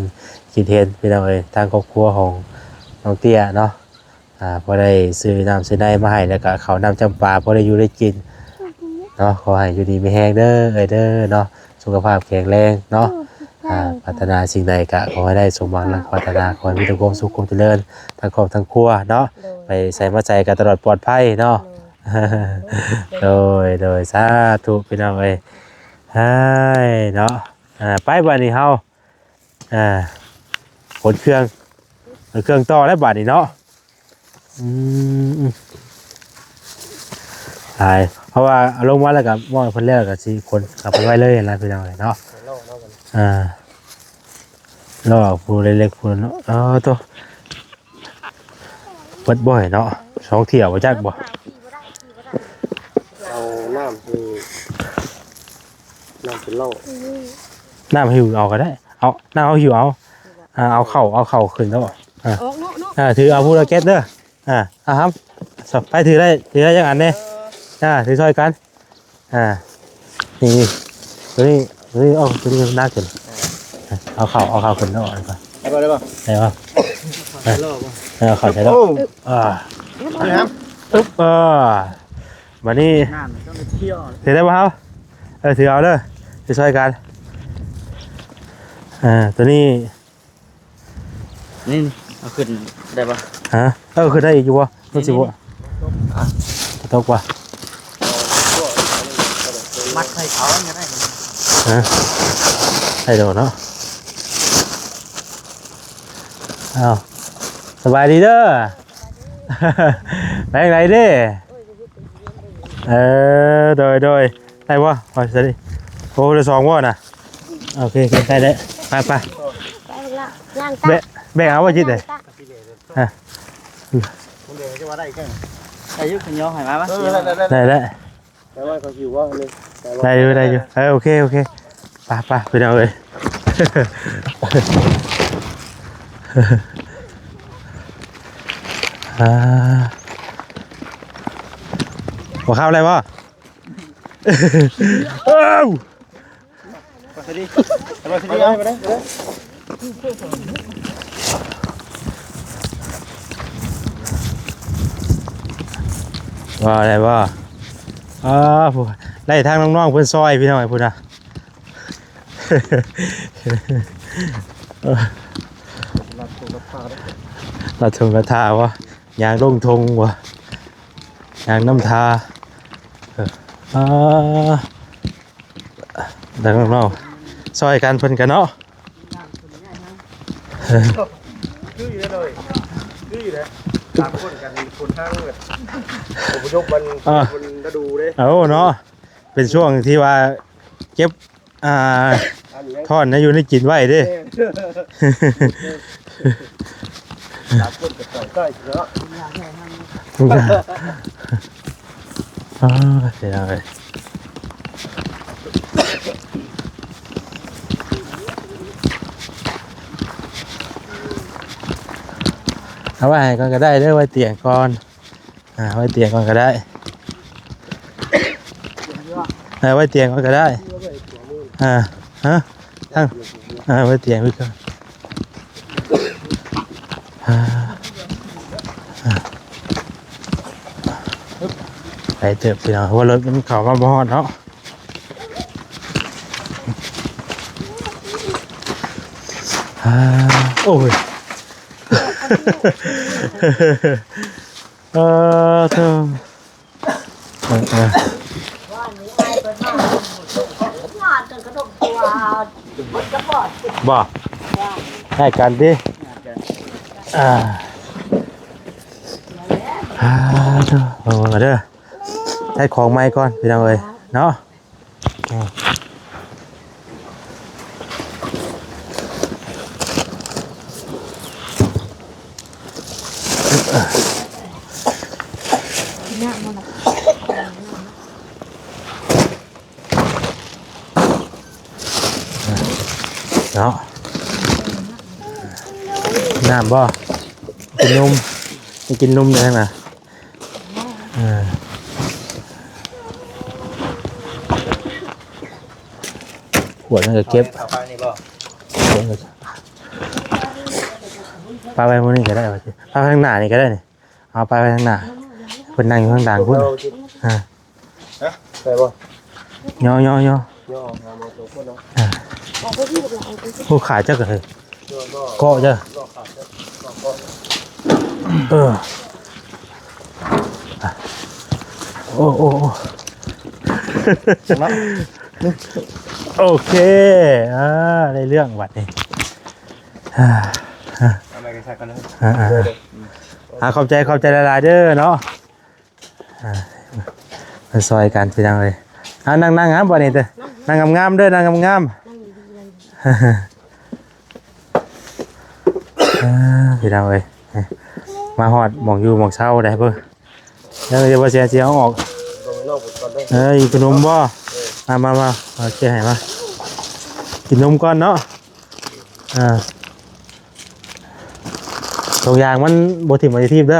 ຄິດເຫັນ ພີ່ນ້ອງເອີຍ ທາງຄອບຄົວຂອງນ້ອງເຕ້ຍເນາະ. ອ່າ ພໍໄດ້ຊື້ນ້ຳຊື້ໃນມາໃຫ້ ແລ້ວກະເຂົ້ານ້ຳຈ້ຳປາ ພໍໄດ້ຢູ່ໄດ້ກິນເນາະ. ຂໍໃຫ້ຢູ່ດີມີແຮງເດີເອື້ອຍເດີເນາະ ສຸຂະພາບແຂງແຮງເນາະ. ອ່າ ປາດຖະໜາສິ່ງໃດກະຂໍໃຫ້ໄດ້ສົມຫວັງດັ່ງປາດຖະໜາ ຂໍໃຫ້ມີແຕ່ຄວາມສຸກຄວາມຈະເລີນທັງຄອບທັງຄົວເນາະ. ໂດຍ ໄປໃສມາໃສກະຕະຫຼອດປອດໄພເນາະ. ໂດຍ ໂດຍ ໂດຍ ສາທຸ ພີ່ນ້ອງເອີຍ. ເຮີ້ຍ ເນາະ ອ່າ ໄປບາດນີ້ເຮົາ ອ່າ ຂົນເຄື່ອງ ເອົາເຄື່ອງຕໍ່ແລ້ວບາດນີ້ເນາະ. ອືມ ຫຼາຍ ເພາະວ່າເອົາລົງມາແລ້ວກໍມອບໃຫ້ເພິ່ນແລ້ວ ກໍຊິຂົນເຂົ້າໄປໄວ້ເລີຍນະ ພີ່ນ້ອງເອີຍເນາະ. ອ່າ ລໍ້ຜູ້ເລັກໆ ຜູ້ເນາະ. ອໍ ໂຕ ເບິດບໍ່ເນາະ ສອງຖ້ຽວບໍ່ຈັກບໍ່. ເອົານ້ຳໃຫ້ ນ້ຳເປັນລໍ ນ້ຳຫິ້ວເອົາກໍໄດ້ ເອົາ ນ້ຳເອົາຫິ້ວເອົາ. ອ່າ ເອົາເຂົ້າ ເອົາເຂົ້າຂຶ້ນແລ້ວ ອ່າ ອອກເນາະ ເນາະ. ອ່າ ຖືເອົາ ຜູ້ລະແກັດເດີ. ອ່າ ເອົາຫຳ ໄປ ຖືໄດ້ ຖືໄດ້ຈັກອັນແດ່ ອ່າ ຖືຊ່ອຍກັນ. ອ່າ ນີ້ ນີ້ ໂຕນີ້ ໂຕນີ້ ເອົາ ໂຕນີ້ໜັກຂຶ້ນ. ເອົາເຂົ້າ ເອົາເຂົ້າຂຶ້ນເນາະ ໄດ້ບໍ່ ໄດ້ບໍ່ ໄດ້ບໍ່ ເອົາເຂົ້າໃສ່ເນາະ. ໂອ້ ອ່າ ນີ້ຫຳ ອຶບ ອ່າ ບາດນີ້ ນ້ຳມັນຕ້ອງໄດ້ທ່ຽວ ຖືໄດ້ບໍ່ເຮົາ? ເອີ ຖືເອົາເດີ ຖືຊ່ອຍກັນ. ອ່າ ໂຕນີ້ ນີ້ ເອົາຂຶ້ນໄດ້ບໍ່? ຮະ ເອີ ຂຶ້ນໄດ້ອີກຢູ່ບໍ່? ມັນຊິບໍ່ ນີ້ ນີ້ ຕະຕົກບໍ່? ມັດໃສ່ເສົາກໍໄດ້. ຮະ ໄດ້ດອກເນາະ. ອ້າວ ສະບາຍດີເດີ ໄປທາງໃດເດ້? ເອີ ໂດຍ ໂດຍ ໄດ້ບໍ່? ໂອ້ຍ ໄດ້ສອງບໍ່ນະ? ໂອເຄ ໂອເຄ ໄດ້ ໄດ້ ໄປ ໄປ ໄປ ຍ່າງຕາ ແບກ ແບກເອົາບໍ່ຈິດເດ້? ອ່ະ ມັນເດຈະວ່າໄດ້ແຄ່ ໄດ້ຢູ່ ເຂົາຍ້ອງໃຫ້ມາ ເອີ ໄດ້ ໄດ້ ໄດ້ ແຕ່ວ່າເຂົາຫິວບໍ່ນີ້ ໄດ້ຢູ່ ໄດ້ຢູ່ ເອີ ໂອເຄ ໂອເຄ ໄປ ໄປ ພີ່ນ້ອງເອີຍ. ອ່າ ບໍ່ເຂົ້າໄດ້ບໍ່? ເອີ ວ່າໄດ້ບໍ່? ອ່າ ຜູ້ ໄດ້ທາງນ້ອງໆເພິ່ນຊ່ອຍ ພີ່ນ້ອງ ພຸ້ນນະ. ລັດທົ່ງລັດທ່າບໍ່? ຍ່າງລົງທົ່ງບໍ່? ຍ່າງນຳທ່າ. ເອີ ອ່າ ທາງນ້ອງ ຊ່ອຍກັນເພິ່ນກະເນາະ ຄືຢູ່ເດ້ ຄືຢູ່ເດ້ ສາມຄົນກັນຄົນທາງແບບ ອົບພະຍົບວັນ ອ່າ ຄົນລະດູເດ້ ໂອ້ເນາະ ເປັນຊ່ວງທີ່ວ່າເກັບ ອ່າ ອັນນີ້ ທ້ອນໃນຢູ່ໃນກິນໄວ້ເດ້ ແມ່ນ ສາມຄົນກໍຕ້ອງຊ່ອຍເນາະ ອ່າ ເສຍດາຍ ເອົາໄວ້ໃຫ້ກ່ອນກໍໄດ້ເດີ ໄວ້ຕຽງກ່ອນ ອ່າ ໄວ້ຕຽງກ່ອນກໍໄດ້ ເອີ ໄວ້ຕຽງກ່ອນກໍໄດ້ ອ່າ ຮະ ທັງ ອ່າ ໄວ້ຕຽງໄວ້ກ່ອນ ອ່າ ອ່າ ໄກເຕີບພີ່ນ້ອງ ເພາະວ່າລົດມັນເຂົ້າມາບໍ່ຮອດເນາະ ອ່າ ໂອ້ຍ ເອີ ເທີ ເອີ ເອີ ບໍ່ ໃຫ້ກັນຕິ ອ່າ ອ່າ ເດີ ເອົາເດີ ໃຊ້ຂອງໃໝ່ກ່ອນ ພີ່ນ້ອງເອີຍ ເນາະ. ເນາະ ນ້ຳບໍ່? ກິນນົມ ໄປກິນນົມເດີນະ. ເອີ ຂວດມັນກໍເກັບ ເອົາໄປນີ້ບໍ່? ປະໄວ້ໝ່ອງນີ້ກໍໄດ້ວ່າ ປະໄວ້ທາງໜ້ານີ້ກໍໄດ້ນີ້ ເອົາປະໄວ້ທາງໜ້າ ເພິ່ນນັ່ງຢູ່ທາງຫຼັງພຸ້ນ ອ່າ ຮະ ໄດ້ບໍ່? ຍໍໆໆ ຍໍອອກມາສອງຄົນເນາະ ອ່າ ໂອ້ ຂາຈັກເຮີຍ ເກາະເດີ ເອີ ໂອ້ ໂອ້ ໂອ້ ໂອເຄ ອ່າ ໄດ້ເລື່ອງບັດນີ້ ອ່າ ອ່າ ຂອບໃຈ ຂອບໃຈຫຼາຍໆເດີເນາະ ອ່າ ມາຊ່ອຍກັນພີ່ນ້ອງເອີຍ ເອົານັ່ງໆ ງາມບໍ່ນີ້ເດີ ນັ່ງງາມໆເດີ ນັ່ງງາມໆ ອ່າ ພີ່ນ້ອງເອີຍ ມາຮອດໝ່ອງຢູ່ໝ່ອງເຊົາໄດ້ເບິ່ງ ເອີ ດຽວບໍ່ເສຍຊິເອົາອອກ ເອີ ກິນນົມບໍ່? ມາ ມາ ມາ ເອົາເກັບໃຫ້ມາ ກິນນົມກ່ອນເນາະ ອ່າ ຖົງຢາງມັນບໍ່ຖິ້ມໄວ້ທີ່ທີບເດີ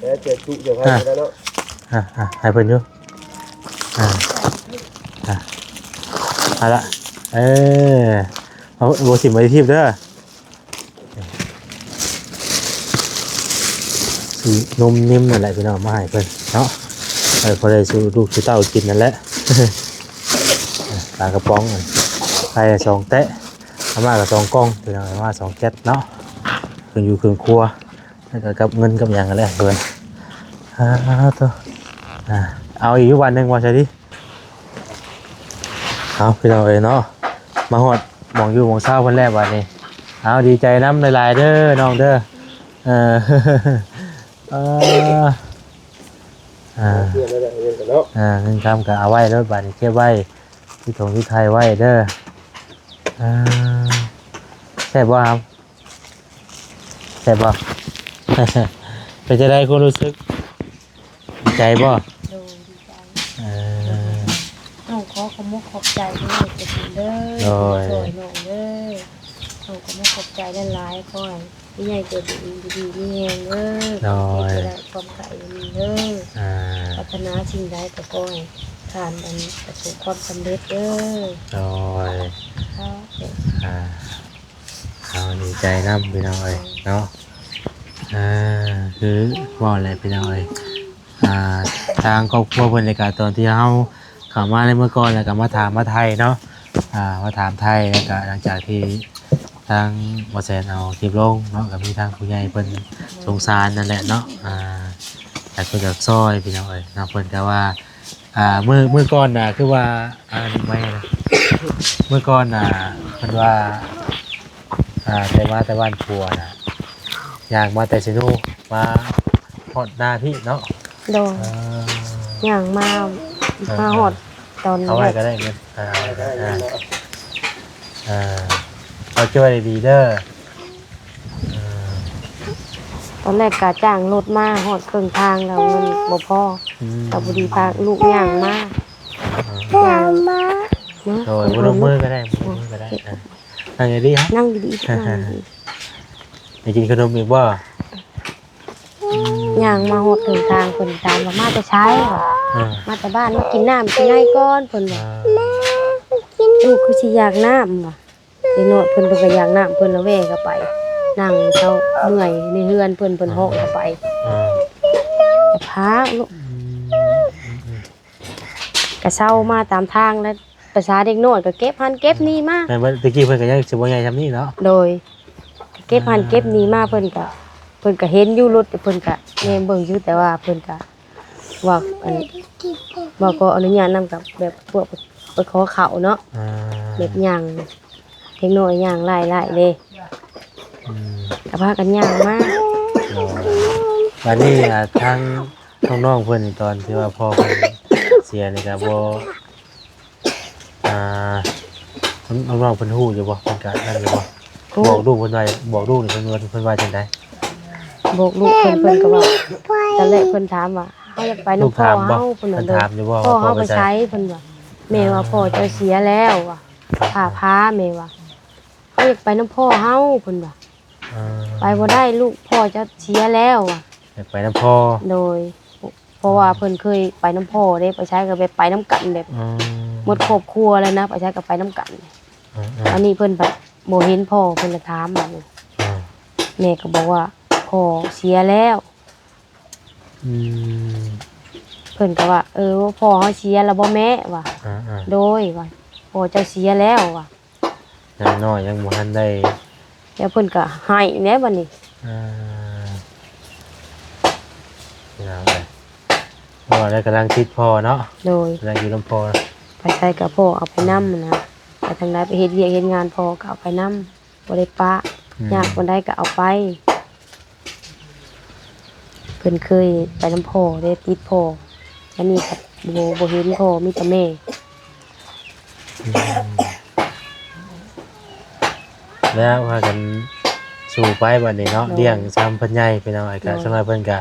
ແລ້ວຈະຈຸຈະໄວ້ແລ້ວເນາະ ອ່າ ອ່າ ໃຫ້ເພິ່ນຢູ່ ອ່າ ອ່າ ເອົາລະ ເອີ ເອົາ ບໍ່ຖິ້ມໄວ້ທີ່ທີບເດີ ນົມນິ້ມນັ້ນແຫຼະພີ່ນ້ອງ ມາໃຫ້ເພິ່ນເນາະ ເອີ ພໍໄດ້ສູ່ລູກສູ່ເຕົ້າກິນນັ້ນແຫຼະ ປາກະປ໋ອງ ໄຂ່ສອງແຕະ ເອົາມາກະສອງກ່ອງ ພີ່ນ້ອງ ເອົາມາສອງແກັດເນາະ ເຄື່ອງຢູ່ເຄື່ອງຄົວ ແລ້ວກະກັບເງິນກັບຫຍັງຫັ້ນແຫຼະເພິ່ນ ອ່າ ໂຕ ອ່າ ເອົາອີກຢູ່ບາດໜຶ່ງວ່າຊັ້ນຕິ ເອົາ ພີ່ນ້ອງເອີຍເນາະ ມາຮອດໝ່ອງຢູ່ໝ່ອງເຊົາເພິ່ນແລ້ວບາດນີ້ ເອົາ ດີໃຈນຳຫຼາຍໆເດີນ້ອງເດີ ເອີ ເອີ ອ່າ ເງິນຄຳກໍເອົາໄວ້ໂລດບາດນີ້ ເກັບໄວ້ ຕິດຖົງຕິດໄຂ່ໄວ້ເດີ ອ່າ ແຊບບໍ່? ແຊບບໍ່? ເປັນຈັ່ງໃດຄວາມຮູ້ສຶກ? ດີໃຈບໍ່? ໂດຍ ດີໃຈ ເອີ ນ້ອງຂໍຂອບມຸກຂອບໃຈເດີ ໂດຍ ທີ່ຊ່ວຍນ້ອງເດີ ນ້ອງຂອບມຸກຂອບໃຈຫຼາຍໆ ຂໍໃຫ້ຜູ້ໃຫຍ່ໃຈດີຢູ່ດີມີແຮງເດີ ໂດຍ ຄວາມເຈັບຢ່າໄດ້ ຄວາມໄຂ້ຢ່າມີເດີ ອ່າ ປາດຖະໜາສິ່ງໃດກໍຂໍໃຫ້ທ່ານ ອັນ ປະສົບຄວາມສຳເລັດເດີ ໂດຍ ສາທຸ ອ່າ ເຮົາດີໃຈນຳພີ່ນ້ອງເອີຍເນາະ ອ່າ ຄືເວົ້າແຫຼະພີ່ນ້ອງເອີຍ ອ່າ ທາງຄອບຄົວເພິ່ນນີ້ກະ ຕອນທີ່ເຮົາເຂົ້າມາໃນມື້ກ່ອນ ແລ້ວກະມາຖາມມາໄຖ່ເນາະ ອ່າ ມາຖາມໄຖ່ ແລ້ວກະຫຼັງຈາກທີ່ທາງບໍ່ແສນເອົາຄລິບລົງເນາະ ກະມີທາງຜູ້ໃຫຍ່ເພິ່ນສົງສານນັ້ນແຫຼະເນາະ ອ່າ ຢາກຊ່ວຍຢາກຊ່ອຍພີ່ນ້ອງເອີຍເນາະ ເພິ່ນກະວ່າ ອ່າ ມື້ ມື້ກ່ອນນະ ຄືວ່າ ອ່າ ໄວ້ນະ ມື້ກ່ອນນະ ເພິ່ນວ່າ ອ່າ ແຕ່ມາແຕ່ບ້ານຜົວນະ ຍ່າງມາແຕ່ເຊໂນ ມາຮອດໜ້າພີ້ເນາະ. ໂດຍ ເອີ ຍ່າງມາ ເອີ ມາຮອດຕອນ ເອົາໄວ້ກໍໄດ້ເງິນ ອ່າ ເອົາໄວ້ກໍໄດ້ ອ່າ ອ່າ ເອົາເກັບໄວ້ດີໆເດີ. ເອີ ຕອນແລກກະຈ້າງລົດມາຮອດເຄິ່ງທາງແລ້ວ ມັນບໍ່ພໍ ອືມ ກໍພໍດີພາລູກຍ່າງມາ ອ່າ ຍ່າງມາ ໂດຍ ບໍ່ລົງມືກໍໄດ້ ບໍ່ລົງມືກໍໄດ້ ອ່າ ນັ່ງດີໆ ນັ່ງດີໆ ນັ່ງດີໆ. ໄດ້ກິນຂະໜົມອີກບໍ່? ອືມ ຍ່າງມາຮອດເຖິງທາງ ເພິ່ນຖາມວ່າ ມາແຕ່ໃສ? ວ່າ ອ່າ ມາແຕ່ບ້ານ ມາກິນນ້ຳກິນໃນກ່ອນ ເພິ່ນວ່າ ອ່າ ລູກຄືຊິຢາກນ້ຳ ວ່າ ເດັກນ້ອຍເພິ່ນ ເພິ່ນກໍຢາກນ້ຳ ເພິ່ນລະແວ່ເຂົ້າໄປ ນັ່ງເຊົາເມື່ອຍໃນເຮືອນເພິ່ນ ເພິ່ນຮ້ອງເຂົ້າໄປ ອ່າ ກໍພາລູກ ອືມ ກໍເຊົາມາຕາມທາງ ແລະ ພາສາເດັກນ້ອຍກໍເກັບຫັ້ນເກັບນີ້ມາ ແມ່ນບໍ່? ແຕ່ກີ້ເພິ່ນກໍຍັງຊິບໍ່ໃຫຍ່ຊ່ຳນີ້ເນາະ. ໂດຍ ເກັບຫັ້ນເກັບນີ້ມາ ອ່າ ເພິ່ນກໍ ເພິ່ນກໍເຫັນຢູ່ລົດ ເພິ່ນກໍແນມເບິ່ງຢູ່ ແຕ່ວ່າເພິ່ນກໍ ວ່າ ອັນ ວ່າຂໍອະນຸຍາດນຳກັບແບບພວກໄປຂໍເຂົ້າເນາະ ອ່າ ແບບຍ່າງ ເດັກນ້ອຍຍ່າງຫຼາຍໆເດ້ ອືມ ກໍພາກັນຍ່າງມາ. ໂດຍ ບາດນີ້ ອ່າ ທາງນ້ອງໆເພິ່ນນີ້ ຕອນທີ່ວ່າພໍ່ເພິ່ນເສຍນີ້ກໍບໍ່ ອ່າ ນ້ອງໆເພິ່ນຮູ້ຢູ່ບໍ່? ເພິ່ນກະນັ້ນຢູ່ບໍ່? ຮູ້ ບອກລູກເພິ່ນວ່າ ບອກລູກນີ້ເພິ່ນວ່າ ເພິ່ນວ່າຈັ່ງໃດ? ບອກລູກເພິ່ນ ເພິ່ນກໍວ່າ ຕອນແລກເພິ່ນຖາມວ່າ ເຮົາຢາກໄປນຳພໍ່ເຮົາ ເພິ່ນວ່າ ເພິ່ນຖາມຢູ່ບໍ່ ພໍ່ເຮົາໄປໃສ? ເພິ່ນວ່າ ແມ່ວ່າ ອ່າ ພໍ່ເຈົ້າເສຍແລ້ວວ່າ ຟ້າຜ່າ ແມ່ວ່າ ເຮົາຢາກໄປນຳພໍ່ເຮົາ ເພິ່ນວ່າ ອ່າ ໄປບໍ່ໄດ້ລູກ ພໍ່ເຈົ້າເສຍແລ້ວວ່າ ຢາກໄປນຳພໍ່. ໂດຍ ເພາະວ່າເພິ່ນເຄີຍໄປນຳພໍ່ເດ້ ໄປໃສກໍແບບໄປນຳກັນແບບ ອືມ ໝົດຄອບຄົວແລ້ວນະ ໄປໃສກໍໄປນຳກັນ. ອືມໆ ອັນນີ້ເພິ່ນບັດບໍ່ເຫັນພໍ່ ເພິ່ນລະຖາມບັດນີ້ ອືມ ແມ່ກໍບອກວ່າ ພໍ່ເສຍແລ້ວ. ອືມ ເພິ່ນກໍວ່າ ເອີ ພໍ່ເຮົາເສຍແລ້ວບໍ່ແມ່? ວ່າ ອືມໆ ໂດຍ ວ່າ ພໍ່ເຈົ້າເສຍແລ້ວວ່າ ຢ່າງໜ້ອຍຍັງບໍ່ທັນໄດ້ ແລ້ວເພິ່ນກໍໄຫ້ແດ່ບັດນີ້. ອ່າ ພີ່ນ້ອງເອີຍ ເພາະວ່າໄດ້ກຳລັງຕິດພໍ່ເນາະ. ໂດຍ ກຳລັງຢູ່ນຳພໍ່ ໄປໃສກໍພໍ່ເອົາໄປນຳ ອ່າ ນະ ໄປທາງໃດໄປເຮັດວຽກເຮັດງານ ພໍ່ກໍເອົາໄປນຳ ບໍ່ໄດ້ປະ ອືມ ຍາກປານໃດກໍເອົາໄປ. ເພິ່ນເຄີຍໄປນຳພໍ່ເດ້ ຕິດພໍ່ ອັນນີ້ກໍບໍ່ ບໍ່ເຫັນພໍ່ ມີແຕ່ແມ່. ອືມ ແລ້ວພາກັນສູ້ໄປບັດນີ້ເນາະ ໂດຍ ລ້ຽງຊຳເພິ່ນໃຫຍ່ ພີ່ນ້ອງເອີຍ ກໍ ໂດຍ ສຳລັບເພິ່ນກໍ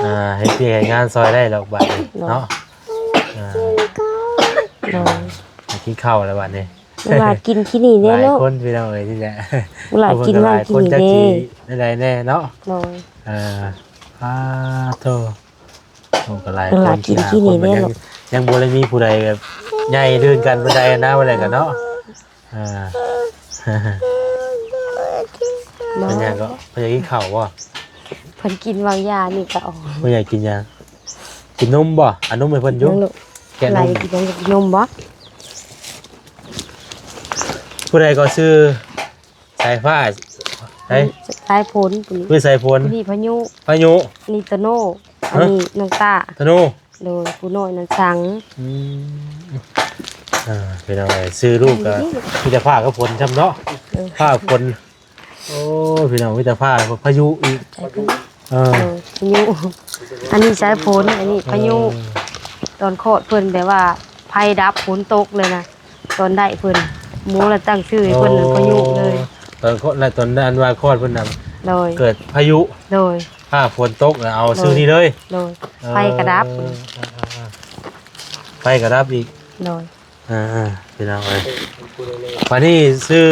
ອ່າ ເຮັດວຽກເຮັດງານຊ່ອຍໄດ້ດອກບັດນີ້ເນາະ. ໂດຍ ອ່າ ໂດຍ ໄປກິນເຂົ້າແລ້ວບັດນີ້. ເວລາກິນຂີ້ໜີແດ່ເນາະ ຫຼາຍຄົນພີ່ນ້ອງເອີຍ ນີ້ແຫຼະ ເວລາກິນ ເພິ່ນກໍຫຼາຍຄົນ ກິນແດ່ ຈັກຊິແນວໃດແດ່ເນາະ. ໂດຍ ເອີ ອາໂທ ເພິ່ນກໍຫຼາຍຄົນ ເວລາກິນຂີ້ໜີແດ່ເນາະ ຍັງ ຍັງບໍ່ໄດ້ມີຜູ້ໃດແບບໃຫຍ່ເຖິງກັນປານໃດນະ ວ່າແລ້ວກັນເນາະ. ອ່າ ເນາະ ເປັນຫຍັງກໍ ເພິ່ນຢາກກິນເຂົ້າບໍ່? ເພິ່ນກິນວາງຢານີ້ກໍອອກ ເພິ່ນຢາກກິນຫຍັງ? ກິນນົມບໍ່? ເອົານົມໃຫ້ເພິ່ນຢູ່ ແກະນົມ ກິນນົມບໍ່? ຜູ້ໃດກໍຊື່ສາຍຟ້າ ໃສ ສາຍຝົນ ຜູ້ນີ້ ຄືສາຍຝົນ ຜູ້ນີ້ພາຍຸ ພາຍຸ ນີ້ໂຕໂນ່ ອັນນີ້ນ້ອງຕ້າ ໂຕໂນ່ ໂດຍ ຜູ້ນ້ອຍນັ້ນສັງ. ອືມ ອ່າ ພີ່ນ້ອງເອີຍ ຊື່ລູກກໍມີແຕ່ຟ້າກັບຝົນຊ້ຳເນາະ ເອີ ຟ້າຝົນ. ໂອ້ ພີ່ນ້ອງ ມີແຕ່ຟ້າ ພາຍຸອີກ ເອີ ເອີ ພາຍຸ ອັນນີ້ສາຍຝົນ ອັນນີ້ພາຍຸ. ເອີ ຕອນຄອດເພິ່ນແບບວ່າໄຟດັບ ຝົນຕົກເລີຍນະ ຕອນໄດ້ເພິ່ນ ໝໍລະຕັ້ງຊື່ໃຫ້ເພິ່ນ ໂອ້ ພາຍຸເລີຍ. ຕອນຄອດ ແລະ ຕອນອັນວ່າຄອດເພິ່ນນະ ໂດຍ ເກີດພາຍຸ ໂດຍ ຟ້າຝົນຕົກ ແລ້ວເອົາຊື່ນີ້ເລີຍ ໂດຍ ເອີ ໄຟກໍດັບ ເອີ ເອີ ເອີ ໄຟກໍດັບອີກ ໂດຍ. ອ່າໆ ພີ່ນ້ອງເອີຍ ບາດນີ້ຊື່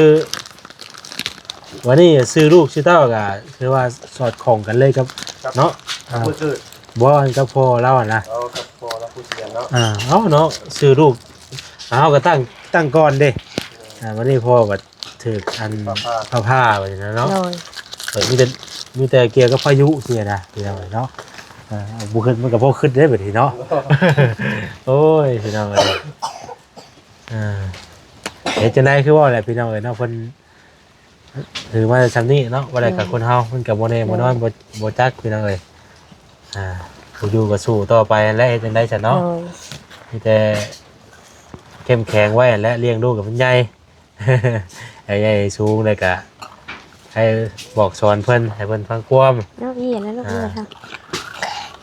ບາດນີ້ຊື່ລູກຊື່ເຕົ້າກໍຄືວ່າສອດຄ່ອງກັນເລີຍກັບ ກັບ ເນາະ ກັບ ອ່າ ມື້ເກີດ ບໍ່ ກັບພໍ່ລາວຫັ້ນນະ ເອົາກັບພໍ່ລາວຜູ້ເສຍເນາະ. ອ່າ ເອົາເນາະ ຊື່ລູກ ເຮົາກໍຕັ້ງ ຕັ້ງກ່ອນເດ້. ອ່າ ບາດນີ້ພໍ່ກໍຖືກອັນຟ້າຜ່າ ຟ້າຜ່າບາດນີ້ນະເນາະ ໂດຍ ເອີ ມີແຕ່ ມີແຕ່ກ່ຽວກັບພາຍຸຊີ້ນະ ພີ່ນ້ອງເອີຍເນາະ. ເອີ ບໍ່ຄິດ ມັນກໍບໍ່ຄິດເດ້ບາດນີ້ເນາະ. ໂອ້ຍ ພີ່ນ້ອງເອີຍ ອ່າ ເຮັດຈັ່ງໃດ ຄືເວົ້າແຫຼະພີ່ນ້ອງເອີຍເນາະ ເພິ່ນຖືມາຊ່ຳນີ້ເນາະ ວ່າແລ້ວກໍ ໂດຍ ຄົນເຮົາມັນກໍບໍ່ແນ່ບໍ່ນອນ ໂດຍ ບໍ່ ບໍ່ຈັກພີ່ນ້ອງເອີຍ. ອ່າ ຜູ້ຢູ່ກໍສູ້ຕໍ່ໄປແຫຼະ ເຮັດຈັ່ງໃດຊັ້ນເນາະ ໂດຍ ມີແຕ່ເຂັ້ມແຂງໄວ້ແຫຼະ ລ້ຽງລູກໃຫ້ມັນໃຫຍ່ ໃຫ້ໃຫຍ່ໃຫ້ສູງ ແລ້ວກະໃຫ້ບອກສອນເພິ່ນ ໃຫ້ເພິ່ນຟັງຄວາມ ເນາະ ອີ່ຫຍັງນະລູກ ອ່າ ເນາະ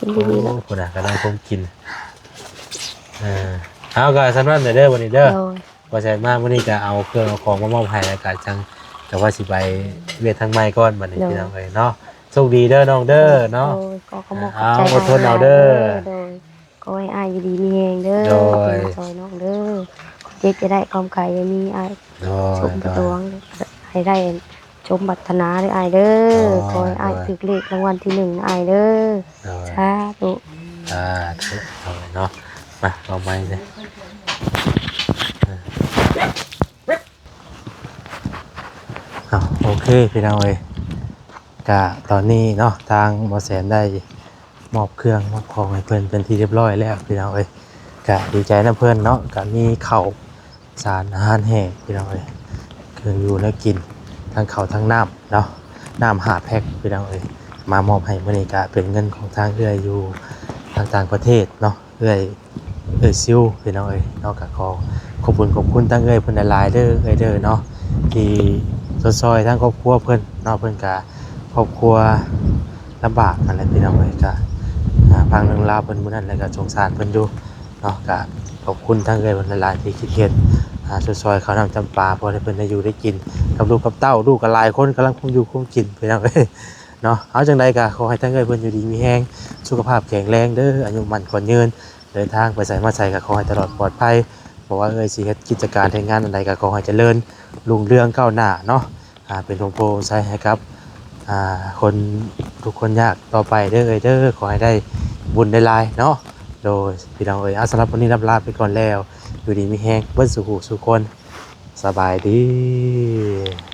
ກິນດີໆ ໂອ້ ເນາະ ພຸ້ນນະ ກຳລັງຄົມກິນ ເອີ ເອົາ ກໍສ່ຳນັ້ນແຫຼະເດີ ບັດນີ້ເດີ ໂດຍ ບໍ່ແຊນມາມື້ນີ້ກໍເອົາເຄື່ອງເອົາຂອງມາມອບໃຫ້ ແລ້ວກໍຈັ່ງ ກໍວ່າຊິໄປວຽກທາງໃໝ່ກ່ອນບັດນີ້ ໂດຍ ພີ່ນ້ອງເອີຍເນາະ ໂຊກດີເດີນ້ອງເດີເນາະ ໂດຍ ກໍຂອບ ເອີ ຂອບໃຈ ເອົາ ອົດທົນເອົາເດີ ຫຼາຍໆເດີ ໂດຍ ຂໍໃຫ້ອ້າຍຢູ່ດີມີແຮງເດີ ໂດຍ ທີ່ມາຊ່ອຍນ້ອງເດີ ຄວາມເຈັບຢ່າໄດ້ ຄວາມໄຂ້ຢ່າມີອ້າຍ ໂດຍ ສົມປະດວງ ໂດຍ ໃຫ້ໄດ້ສົມປາດຖະໜາເດີອ້າຍເດີ ໂດຍ ຂໍໃຫ້ອ້າຍ ໂດຍ ຖືກເລກລາງວັນທີໜຶ່ງອ້າຍເດີ ໂດຍ ສາທຸ ສາທຸ ເອົາເນາະ ມາ ເອົາໄມ້ເດີ ເອົາ ໂອເຄ ພີ່ນ້ອງເອີຍ ກະຕອນນີ້ເນາະ ທາງບໍ່ແສນໄດ້ມອບເຄື່ອງມອບຂອງໃຫ້ເພິ່ນເປັນທີ່ຮຽບຮ້ອຍແລ້ວ ພີ່ນ້ອງເອີຍ ກະດີໃຈນຳເພິ່ນເນາະ ກະມີເຂົ້າສານອາຫານແຫ້ງ ພີ່ນ້ອງເອີຍ ເຄື່ອງຢູ່ແນວກິນ ທັງເຂົ້າທັງນ້ຳເນາະ ນ້ຳຫ້າແພັກ ພີ່ນ້ອງເອີຍ ມາມອບໃຫ້ມື້ນີ້ ກະເປັນເງິນຂອງທາງເອື້ອຍຢູ່ທາງຕ່າງປະເທດເນາະ ເອື້ອຍ ເອື້ອຍຊິວ ພີ່ນ້ອງເອີຍເນາະ ກໍຂໍຂອບຄຸນຂອບຄຸນທາງເອື້ອຍເພິ່ນຫຼາຍໆເດີ ເອື້ອຍເດີເນາະ ທີ່ຊົດຊ່ອຍທາງຄອບຄົວເພິ່ນເນາະ ເພິ່ນກໍຄອບຄົວລຳບາກຫັ້ນແຫຼະ ພີ່ນ້ອງເອີຍ ກໍ ອ່າ ຟັງເລື່ອງລາວເພິ່ນມື້ນັ້ນ ແລ້ວກໍສົງສານເພິ່ນຢູ່ເນາະ ກໍຂອບຄຸນທາງເອື້ອຍເພິ່ນຫຼາຍໆທີ່ຄິດເຫັນ ອ່າ ຊົດຊ່ອຍເຂົ້ານ້ຳຈຳປາ ພໍໃຫ້ເພິ່ນໄດ້ຢູ່ໄດ້ກິນກັບລູກກັບເຕົ້າ ລູກກໍຫຼາຍຄົນ ກຳລັງຄຸມຢູ່ຄຸມກິນ ພີ່ນ້ອງເອີຍ ເນາະ ເອົາ ຈັ່ງໃດກໍຂໍໃຫ້ທາງເອື້ອຍເພິ່ນຢູ່ດີມີແຮງ ສຸຂະພາບແຂງແຮງເດີ ອາຍຸໝັ້ນຂວັນຍືນ ເດີນທາງໄປໃສມາໃສກໍຂໍໃຫ້ຕະຫຼອດປອດໄພ ບໍ່ວ່າເອື້ອຍຊິເຮັດກິດຈະການເຮັດງານອັນໃດກໍຂໍໃຫ້ຈະເລີນຮຸ່ງເຮືອງກ້າວໜ້າເນາະ ອ່າ ເປັນຮົ່ມໂພຮົ່ມໄຊໃຫ້ກັບ ອ່າ ຄົນທຸກຄົນຍາກຕໍ່ໄປເດີເອື້ອຍເດີ ຂໍໃຫ້ໄດ້ບຸນຫຼາຍໆເນາະ ໂດຍ ພີ່ນ້ອງເອີຍ ອ່າ ສຳລັບມື້ນີ້ລ່ຳລາໄປກ່ອນແລ້ວ ຢູ່ດີມີແຮງເບິດສູ່ຜູ້ສູ່ຄົນ ສະບາຍດີ.